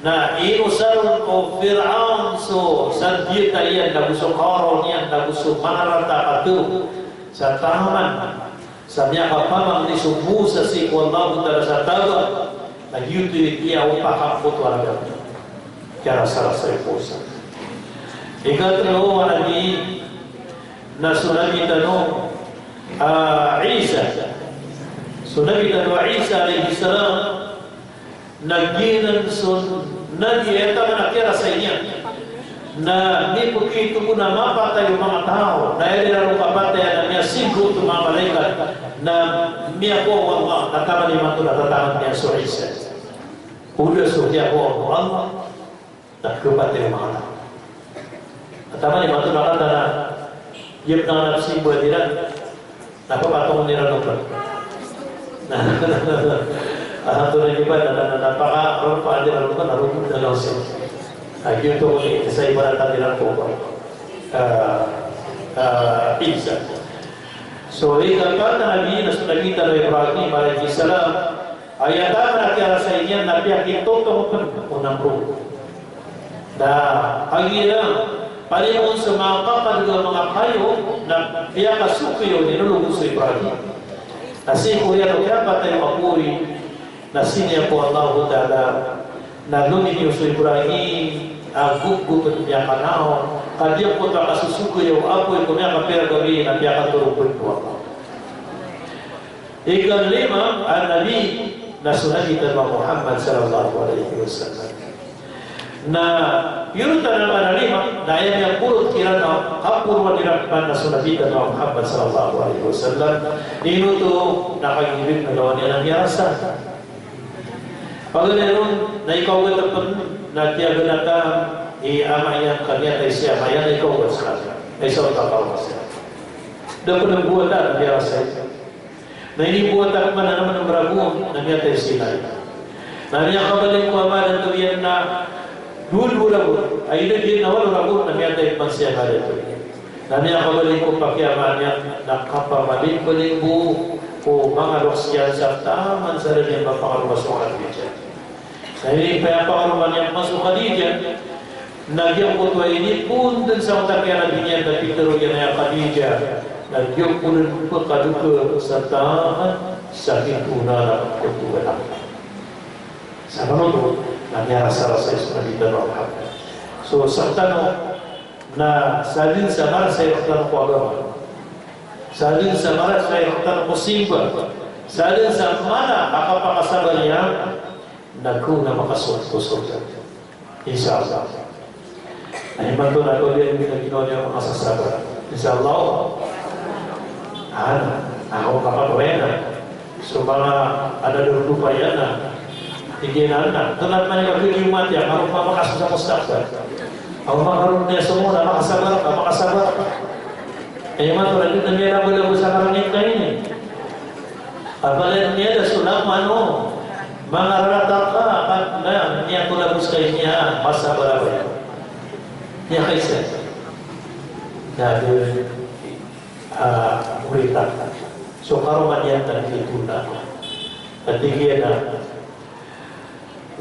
na inosar o Fir'awn so sadiyata iyan, nago so karon iyan, nago so manga rarata a katero sa taman. Sa miyakapamangni so Musa sii ko Allahu Ta'ala sa taga, na giyoto i kiyaopak angkoto a raga. Kiyarasarasa i Musa. Ikatlo a nabi na so nabi tano a Isa. So nabi tano a Isa alayhis salam, na giyanan so nabi a aya taman a kiyarasay niyan na mipekito bo na mapatay o manga taw, na aya di ron kapatayan na miyasigo oto a manga malaikat, na miyakowa o Allah, na taman imanto na tatangan iyan so Isa. O da so kiyakowa o Allah na kapatay o manga taw. Na taman imanto na katawan a giya pn a nafsi bo a diran na papatongon iran oto. Na, antonaa i ba na, na, na, na paka, ron pa a diran oto na ron na lawsi. A giyoto i isa i ibarat a diran ko, ah, ah, Isa. So ikapat a nabi na so nabi tano a Ibrahim alayhis salam. Aya taman a kiyarasay niyan na piyakitotong pn o Namrud. Na kagiya palimoon so manga kakadg a manga kayo na piyakasogoy o inolog o so Ibrahim. Na sii ko riyan o kiyapatay o apoy na siniya ko Allahu Ta'ala na lominiyo so Ibrahim a gogop pn miyakanaw. Kagiya ko pakasosogoy o apoy ko miyakapira gawii na piyakatorog pn o Allah. Ikalima a nabi na so Nabi tano a Muhammad sallallahu alaihi wasallam. Na giyoto a manga lima na aya miyakorot kiran a kaporoan iran pman na so Nabi tano a Muhammad sallallahu alaihi wasallam. Ino oto? Na kagiya bimbawan iyan a miyarasay. Paganay ron na ikaogat pn na kiyaganatan i ama iyan, ka miyatay si ama iyan, na ikaogat skaniyan. Ay sa oto a kaoma siya. Da pn bo a ta na miyarasay. Na inibowat a pman a mragon na miyatay si ina iyan. Na miyakabaling ko ama a dato iyan na dowa ragon. Ay, ina iyan na walo ragon na miyatay pman si ina iyan. Na miyakabaling ko pakiyamaan iyan na kapamaling-baling bo ko manga loks iyan sa taman sa da niyan ba pangaroma so Khadijah. Na inipayapangaroma niyan pman so Khadijah, na giyangkoto a inipoon dn sa otak iyan a di niyan da pitharo iyan a ya Khadijah, na giyangkoto dn pkadokha sa taman sa pito a anak ko. Sabap oto na miyarasarasay so Nabi tano a Muhammad. So, sktano na sadn sa marasay rktano ko agama, sadn sa marasay rktano ko simba, sadn sa mala a kapakasabar iyan, na kaon a makasold ko sorga, insha Allah. Na imanto na kagiya ginawa niyan a makasasabar, insha Allah. Ana, ako kapag-, wena. So manga adn a dopa iyan na, tig iyan a, na, tonat man iyan ka di mati, ako makasold sa mustaqbal. Ako makaroon niyan so mona, makasabar, makasabar. Imanto na di niyan na bala sa karangit na ini. Apalaya niyan da so lamano, mangararata ka, ka, na, niyan ko labos ka ini, a, masa ba, ba. Niyan kaisa. Na, di, a, orita. So, karoma niyan na di tona. Ati giya na,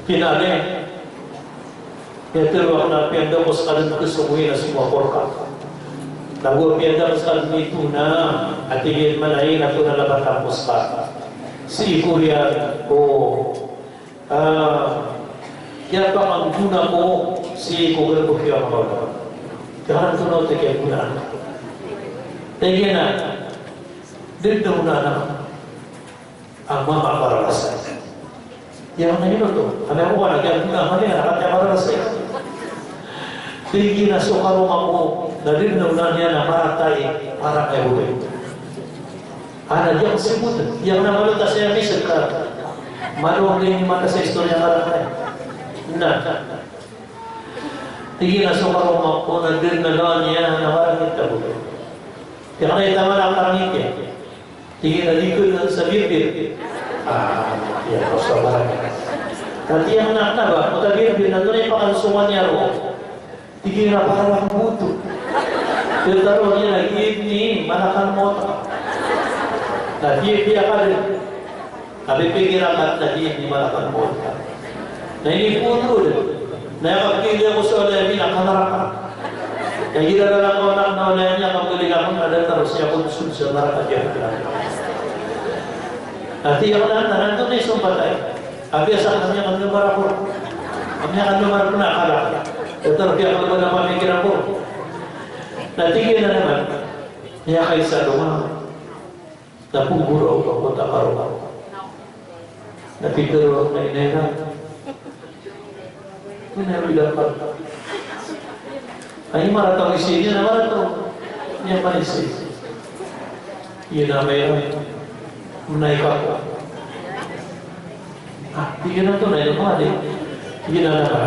Pinali. Piyatero akn a piyanda ko ska dn ko somoy na somapor ka. Nago piyanda ko ska dn i tona, a tig iyan man a ina ko na labat ako ska. Sii ko riyan ko, ah, kiyapanggona ko sii ko galbk iyan a mawla. Kaya tona o tig iyan ko na. Tig iyan a, dn da on a anak. Ama a mararasay. Aya maana niyan oto. Kami ako ba, lagid ako na, kami na, kami a mararasay. Tig iyan a so karoma ko, na di na onahan iyan a marata i, para kay Hubay. Ana, di ako sibot. Aya na malo ta saya misal ka. Malo ang ganyan mata sa istorya ka lang na. Na. Tig iyan a so karoma ko, na di na onahan iyan a marata i Hubay. Di ka na itaman a karangit iyan. Tig iyan a di ko na sa birbir. Ah, iya, basta ba. Na tig iyan a kna ba, ko ta birbir, na tonay pakansoman iyan roo. Tig iyan a para ko boto. Tig iyan a giya ini, malakal mawt. Na di, di ka di. Abi pigir akn na di, di malakal mawt. Na inipoon ko dn. Na aya kapgilay ako sa walay ami na ka naraka. Kagiya da lang ako na, na walay ami na kapgilay ako na datar siya ko sud sa naraka diyan. Ati ako na, na nandun na isang patay. Abi asa kami akan lumarak ko. Kami akan lumarak ko na akala. Datar siya ko na pamikiran ko. Na tig iyan a naman, aya kaisa doma. Na pnggorao ka ko ta karoma. Na pitharo a ina iran. Ina iran. Ay, marata o isi niyan, na marata o. Niyan man isi. Ina iran. Mnay ka ko. Ah, tig iyan a tonay, madi. Tig iyan a na.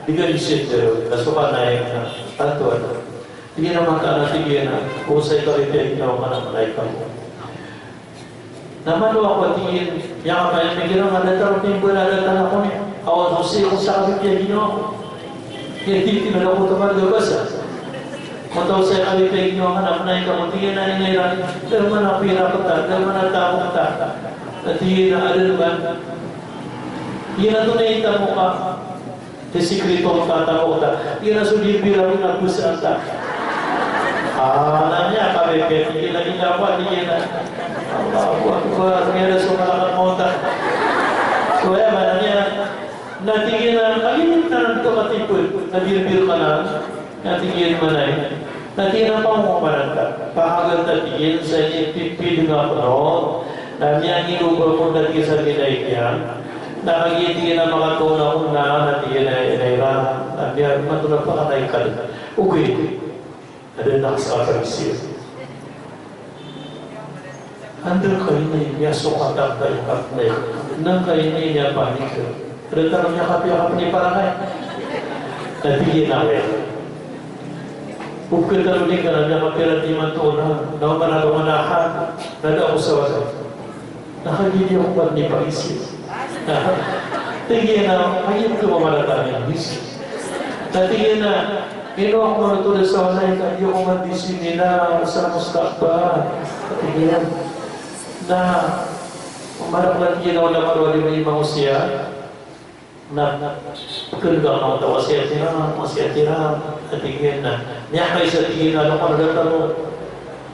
Tig iyan a isi, pero kasokan na iyan. Tanto ano. Tig iyan a mataan a, tig iyan a, o sa ikapipiya ginawa ka na mnay ka ko. Na mano ako, tig iyan, aya ka paya migira nga datar o pimbalala tano ko niyan. Awa so sii ko sa kapipiya ginawa ko. Kaya titi na ako taman gabasa. Mataw sa ikapipiya ginawa ka na mnay ka ko, tig iyan a ina iran. Dahil man a pira ko ta, dahil man a tamo ta. Tig iyan a adn man. Tig iyan a tonay tamo ka. Ti sikreto a tatamo ta. Tig iyan a so di pira ko na pusaan ta. Ah, na niyan ka bebet, tig iyan a, tig iyan a, Allahu Akbar, tig iyan a so malakal mawt ta. So, aya maana niyan, na tig iyan a, kagiya na to katipod, na birbir ka na, na tig iyan a manay. Na tig iyan a pamamanan ta, pahagan ta tig iyan sa inipipid nga ko ron, na miyangilobang ko na tig iyan sa minay iyan, na kagiya tig iyan a makatoon ako na, na tig iyan a ina iran, na miyamato na pakanay ka dn. Okay. Adn a sakataw sii. Anda ka ini miyasokat a kay Kapnay? Anda ka ini miyapanik? Rktano miyakapiya ka pn i parangay. Na tig iyan a kaya. Bukit a lodi ka na, na kapira timan to na, na umana ko mana ha, na da ako sa wasa. Na kagiya di ako man di paisi. Tig iyan a, kagiya di ako man di paisi. Na tig iyan a, ino ako man oto da sa wasa, kagiya di ako man di sini na sa mustaqbal. Tig iyan. Na, umana ko na tig iyan a wala marwali may mangosiya. Na, na, kena ka mawasiyat iran, wasiyat iran, a tig iyan na, miyakaisa tig iyan a, ano ka na datang o,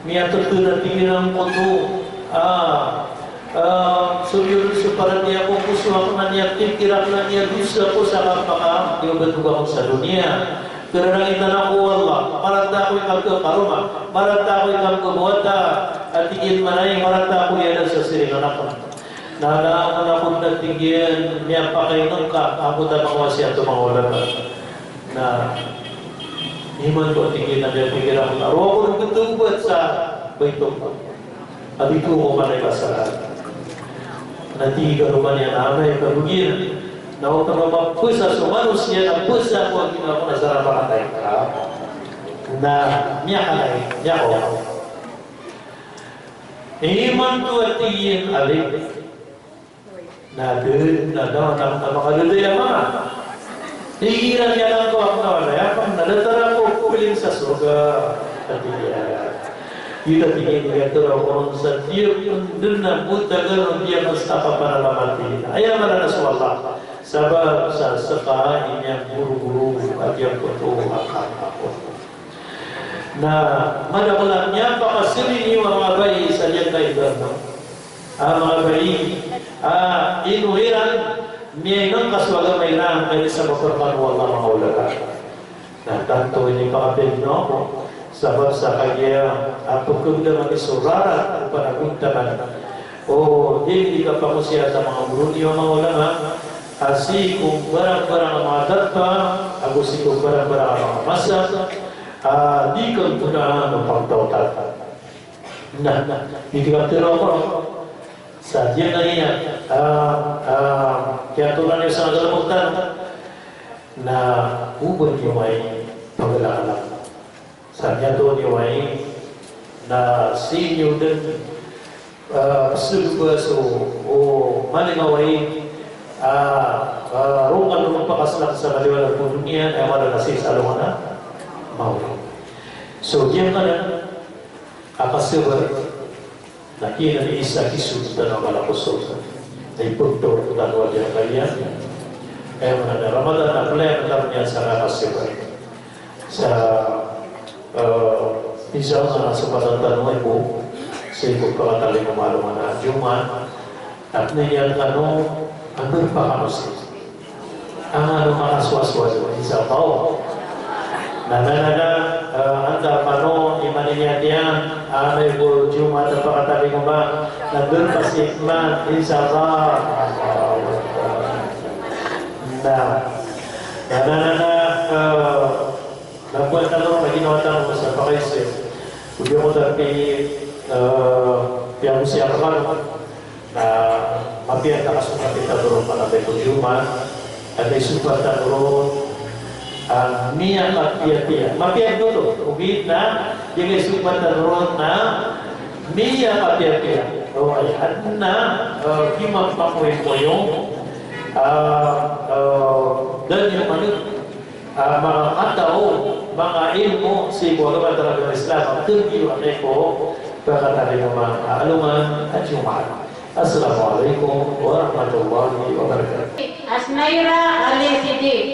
miyatetena tig iyan angkoto, ah, ah, so iyan so paratiyaya ko, so ako na niya tig iran na niya dosa ko sa kapaka, di ba, betoga ko sa doniya. Kena na intan ako, Allah, marata ako i kapkakaroma, marata ako i kapkabawata, a tig iyan manay, marata ako i ada sa siringan ako. Na, na, na, na, na tig iyan, miyapakaineng ka, angkoto a manga wasiyat o manga ulama. Na, imanto a tig iyan a miyapikiran ka, roo ako dn betobat sa Baitullah. Abi ko ko manay ba sa. Na tig iyan, roo man iyan, amay ka bogin. Na o ka mapesa so manosiya na pesa ko a ginawa ko na sa rapat a tayo ka. Na, miyakanay, miyakawa. Imanto a tig iyan a lig. Na dn, na da, na, na makadadaya mama. Tig iyan a miyakakawa ko na wala, aya pn na datar ako ko piling sa sorga. A tig iyan. Giyoto a tig iyan, giyoto a tig iyan, sa di pn dn na botagan o di pn sa kapanalamat iyan. Aya maana na so Allah. Sabap sa ska i miyagorogorog a giyangkoto a kapakapot. Na madakl a miyapakasri niyo a manga bai sa giyangkai a agama. A manga bai, a ino iran miyaineng ka so agama iran, ka ini sabap rkano o Allah, manga ulama. Na tanto ini pakapiya niyo ako, sabap sa kagiya a pkhabda man i so rarata o panagontaman. O di, di kapangosiyat a manga goro niyo a manga ulama, a sii ko mbarangbarang a manga darpa, ago sii ko mbarangbarang a manga masa, a di kanggonaan o pagtaotata. Na, na, di di kaptero ako. Sa giyangkaya, a, a, kiyatoran iyo sa galbk tano. Na, oba niyo ai pagalakalak. Sa miyatoon iyo ai, na sii niyo dn, ah, pzagba so, o, maningawai, ah, ah, rongan o pakaslak sa maliwanag ko doniya, aya maana na sii sa alongan a mawri. So, giyangkanan a kasabar, na kna isa kiso tano a mala ko sorga. Na ipagtaw tano a giyangkaya. Aya maana na Ramadan na playa tano niyan sa kakasabar. Sa, eh, insha Allah na so patan tano ibo, sii ko pakatalingoma a alongan a Jumaat, na pniyat tano a mberpa kano sii. Angano makasowasowa, insha Allah. Na, na, na, na, eh, antaa pano i maniyat iyan, amay ko Jumaat a pakatalingoma, na mberpa sii man, insha Allah. Na, na, na, na, na, eh, Na pwat tano, na ginawa tano sa pakaisa. Odi ako tapi, eh, piyagosiyat ko kano. Na mapiya ta ka so kapita boro pa na ko Jumaat. Ati so patan ron, ah, miyakapiyapiya. Mapiya dn oto. Ogaid na, di ka so patan ron na miyakapiyapiya. O, ay, adn a, eh, di mapakoyong-koyong. Ah, eh, da niyo maneg. Ah, manga kataw, manga ilmo sii ko alongan a Islam, a tgay o anay ko pakatalingoma a alongan a Jumaat. Assalamu alaikum warahmatullahi wabarakatuh. Asnaira Ali Sidik.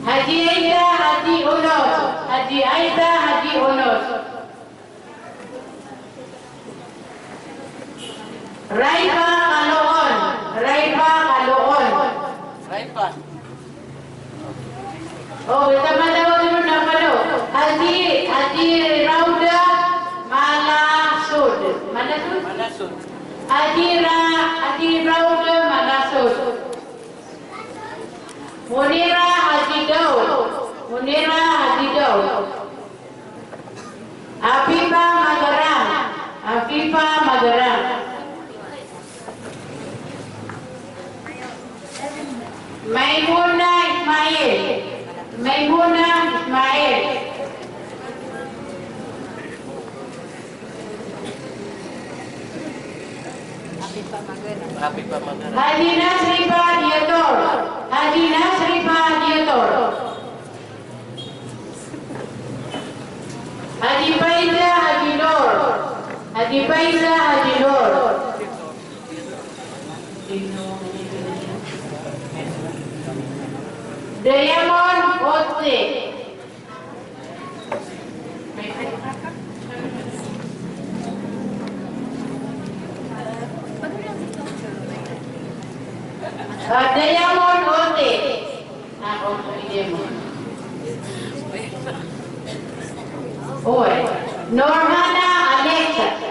Haji Aida Haji Unos. Haji Aida Haji Unos. Raifa Kaloon, Raifa Kaloon. Raifa. O, basta madaw dn na palo. Haji, Haji Rauda Manasud. Manasud? Manasud. Haji Ra-, Haji Rauda Manasud. Munira Haji Daud. Munira Haji Daud. Afifa Magarang. Afifa Magarang. Maimu-, Haji Nasrifa Diator. Haji Nasrifa Diator. Haji Faiza Haji Nur. Haji Faiza Haji Nur. Diamond Ote. Ah, Diamond Ote. Ah, Ote Diamond. Oy. Norhana Alex.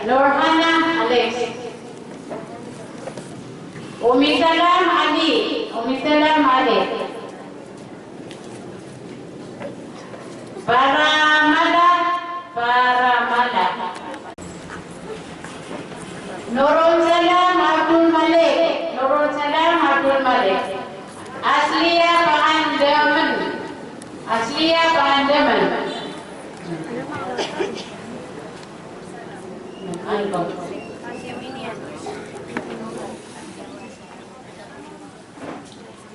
Norhana Alex. Umi Salam Ali. Umi Salam Ali. Paramala, Paramala. Nurul Salam Abdul Malik, Nurul Salam Abdul Malik. Asliya Pangandaman, Asliya Pangandaman.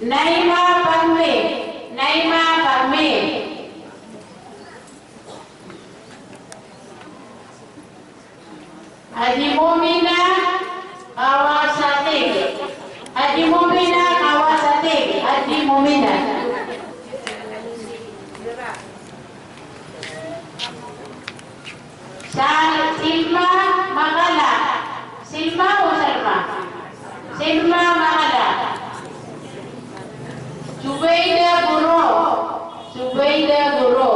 Naima Pangme, Naima Pangme. Haji Mumina Kawasateg, Haji Mumina Kawasateg, Haji Mumina. Sa-, Silma Makala. Silma o Salma? Silma Makala. Zubaida Guro. Zubaida Guro.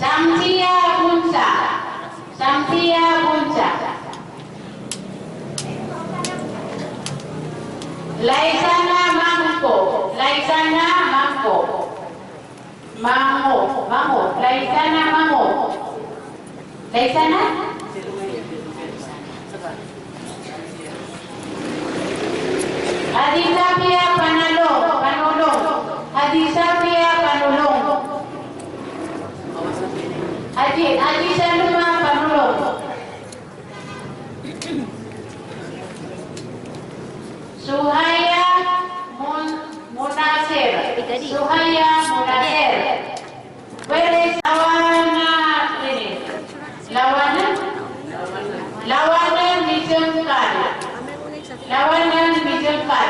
Samsiya Bunsa. Samsiya Bunsa. Laisana Mangko. Laisana Mangko. Mango, Mango, Laisana Mango. Laisana? Haji Safiya Panalong, Panulong. Haji Safiya Panulong. Haji, Haji Salma Panulong. Suhaya Mun-, Munasir. Suhaya Munasir. Where is Lawana ini? Lawanan? Lawanan Mijengkal. Lawanan Mijengkal.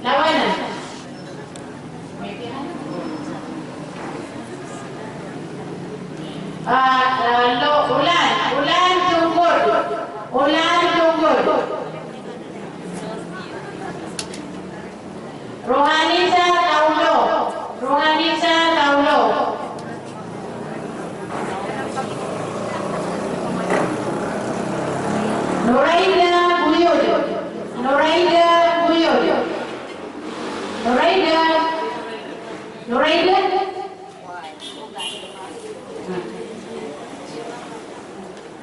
Lawanan. Ah, ah, lo, Ulan, Ulan Tunggod, Ulan Tunggod. Rohanisa Taulo, Rohanisa Taulo. Noraida Guyod, Noraida Guyod. Noraida, Noraida.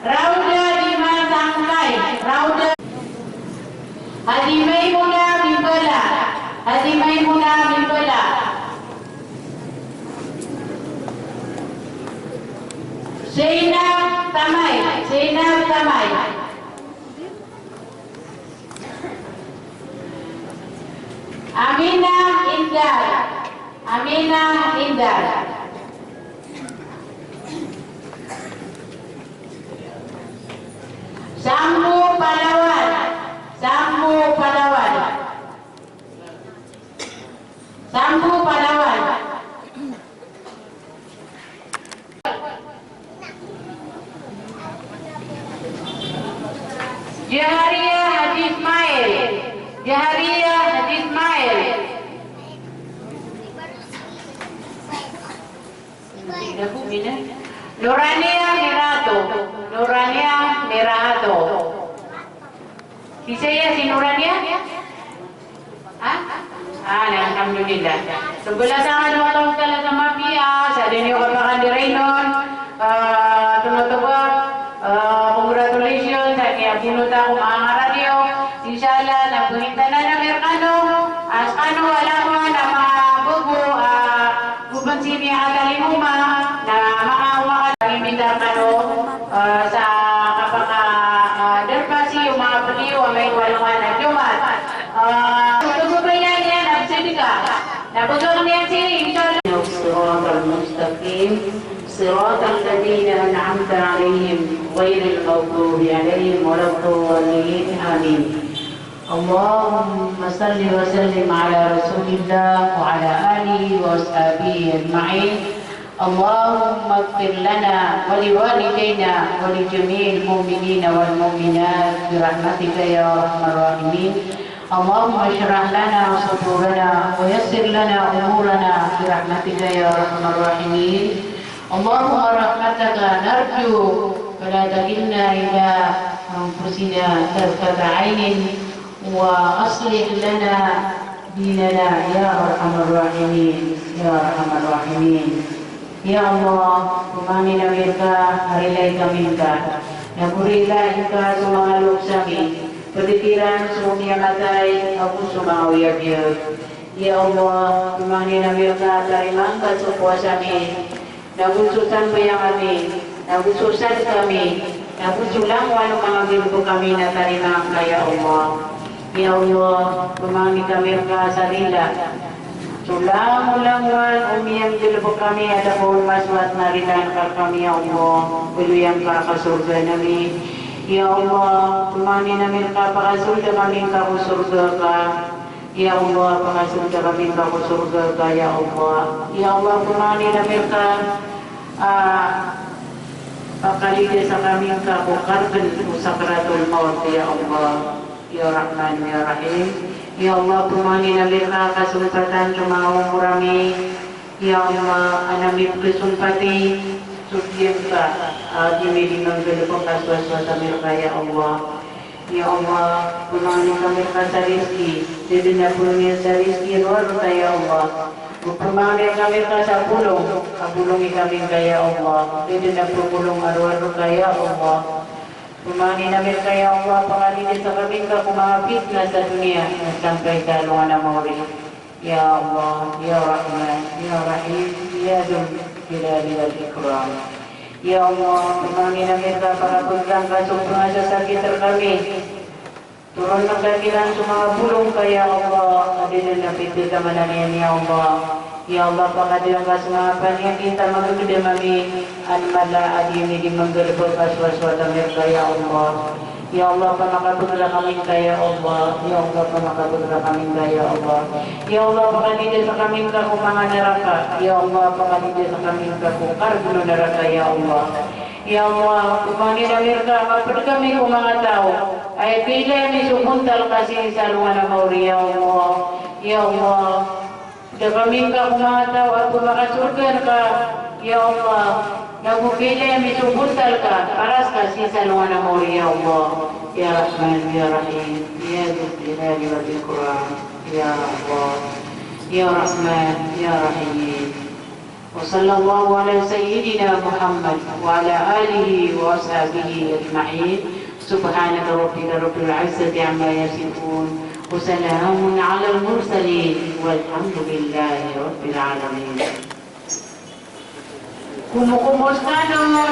Rauda Dima Sangkai, Rauda. Haji Maimuna Bimbala, Haji Maimuna Bimbala. Zainab Tamay, Zainab Tamay. Amina Indar, Amina Indar. Sambu Palawan, Sambu Palawan. Sambu Palawan. Jahariya Haji Ismail. Jahariya Haji Ismail. Noraniya Mirato. Noraniya Mirato. Sii saya si Noraniya? Ha? Ah, na, alhamdulillah. So, balasan o Allah Ta'ala sa mapiya, sa di niyo kapakandiray non. Ah, tonaa oto ba, ah, congratulations sa kiyabonot ako manga ngarad iyo. Insha Allah, na pangitanan ami rkano, ah, skano, alam mo, na manga bago, ah, Go ba sii miyatalingoma na manga omakad a imbita rkano, eh, sa kapaka صراط الذين أنعمت عليهم غير المغضوب عليهم ولا الضالين. آمين. اللهم صل وسلم على رسول الله وعلى آله وأصحابه أجمعين. اللهم اغفر لنا ولوالدينا ولجميع المؤمنين والمؤمنات برحمتك يا أرحم الراحمين. اللهم اشرح لنا صدورنا ويسر لنا أمورنا برحمتك يا أرحم الراحمين. اللهم رحمتك نرجو فلا تكلنا إلى أنفسنا طرفة عين وأصلح لنا ديننا يا أرحم الراحمين، يا أرحم الراحمين. Ya Allah, pamangnin ami rka a rilai kami ngka. Nago rilai ngka so manga loks ami, pd kiran so miyamatay ago so manga oyagoyag. Ya Allah, pamangnin ami rka a tarimaa ngka so powasa ami, nago so sambayang ami, nago so sadka ami, nago so langowan o manga galbk ami na tarimaa ngka, ya Allah. Ya Allah, pamangni kami rka sa rila so langolangowan o miyanggalbk ami a da ka on masowat na rilaan ka rkami, ya Allah. Baloy angka a kasorgaan ami, ya Allah. Pamangnin ami rka a pakasold ami ngka ko sorga ka. Ya Allah, pakasold ami ngka ko sorga ka, ya Allah. Ya Allah, pamangnin ami rka a pakalidas ami ngka ko kargn o sakratul mawt, ya Allah. Ya Rahman, ya Rahim. Ya Allah, pamangnin ami rka a kasompatan so manga omor ami. Ya Allah, an ami pkhasompati so diyangka a di mi di manggalbk a sowasowat ami rka, ya Allah. Ya Allah, pamangnin kami rka sa rizki, da dn a polomi sa rizki rowar rka, ya Allah. Pamangnin kami rka sa bolong, a bolongi kami ngka, ya Allah. Da dn a pbolong a rowar rka, ya Allah. Pamangnin ami rka, ya Allah, pakalidas ami ngka ko manga pitna sa doniya, na sampay sa alongan a maori. Ya Allah, ya Rahman, ya Rahim, ya Dzal Jalali wal Ikram. Ya Allah, pamangnin ami rka a pakapagdam ka so pngasasakit rkami. Toron ka kiran so manga bolong ka, ya Allah, a da dn a pithamanan iyan, ya Allah. Ya Allah, pakadam ka so manga paniyakit a magdam ami, an mala a di mi di manggalbk a sowasowat ami rka, ya Allah. Ya Allah, pamakabagr ami ngka, ya Allah. Ya Allah, pamakabagr ami ngka, ya Allah. Ya Allah, pakalidas ami ngka ko manga naraka. Ya Allah, pakalidas ami ngka ko kargn o naraka, ya Allah. Ya Allah, pamangnin ami rka a mapd kami ko manga taw a aya kailaya mi so bontal ka sii sa alongan a maori, ya Allah. Ya Allah, pda kami ngka ko manga taw a pmakasorga rka, ya Allah. Nago kailaya mi so bontal ka para ska sii sa alongan a maori, ya Allah. Ya Rahman, ya Rahim, ya Dzal Jalali wal Ikram. Ya Allah, ya Rahman, ya Rahim. وصلى الله على سيدنا محمد وعلى آله وأصحابه أجمعين. سبحان ربك رب العزة عما يصفون. وسلام على المرسلين. والحمد لله رب العالمين. Kumo-, kumusta no?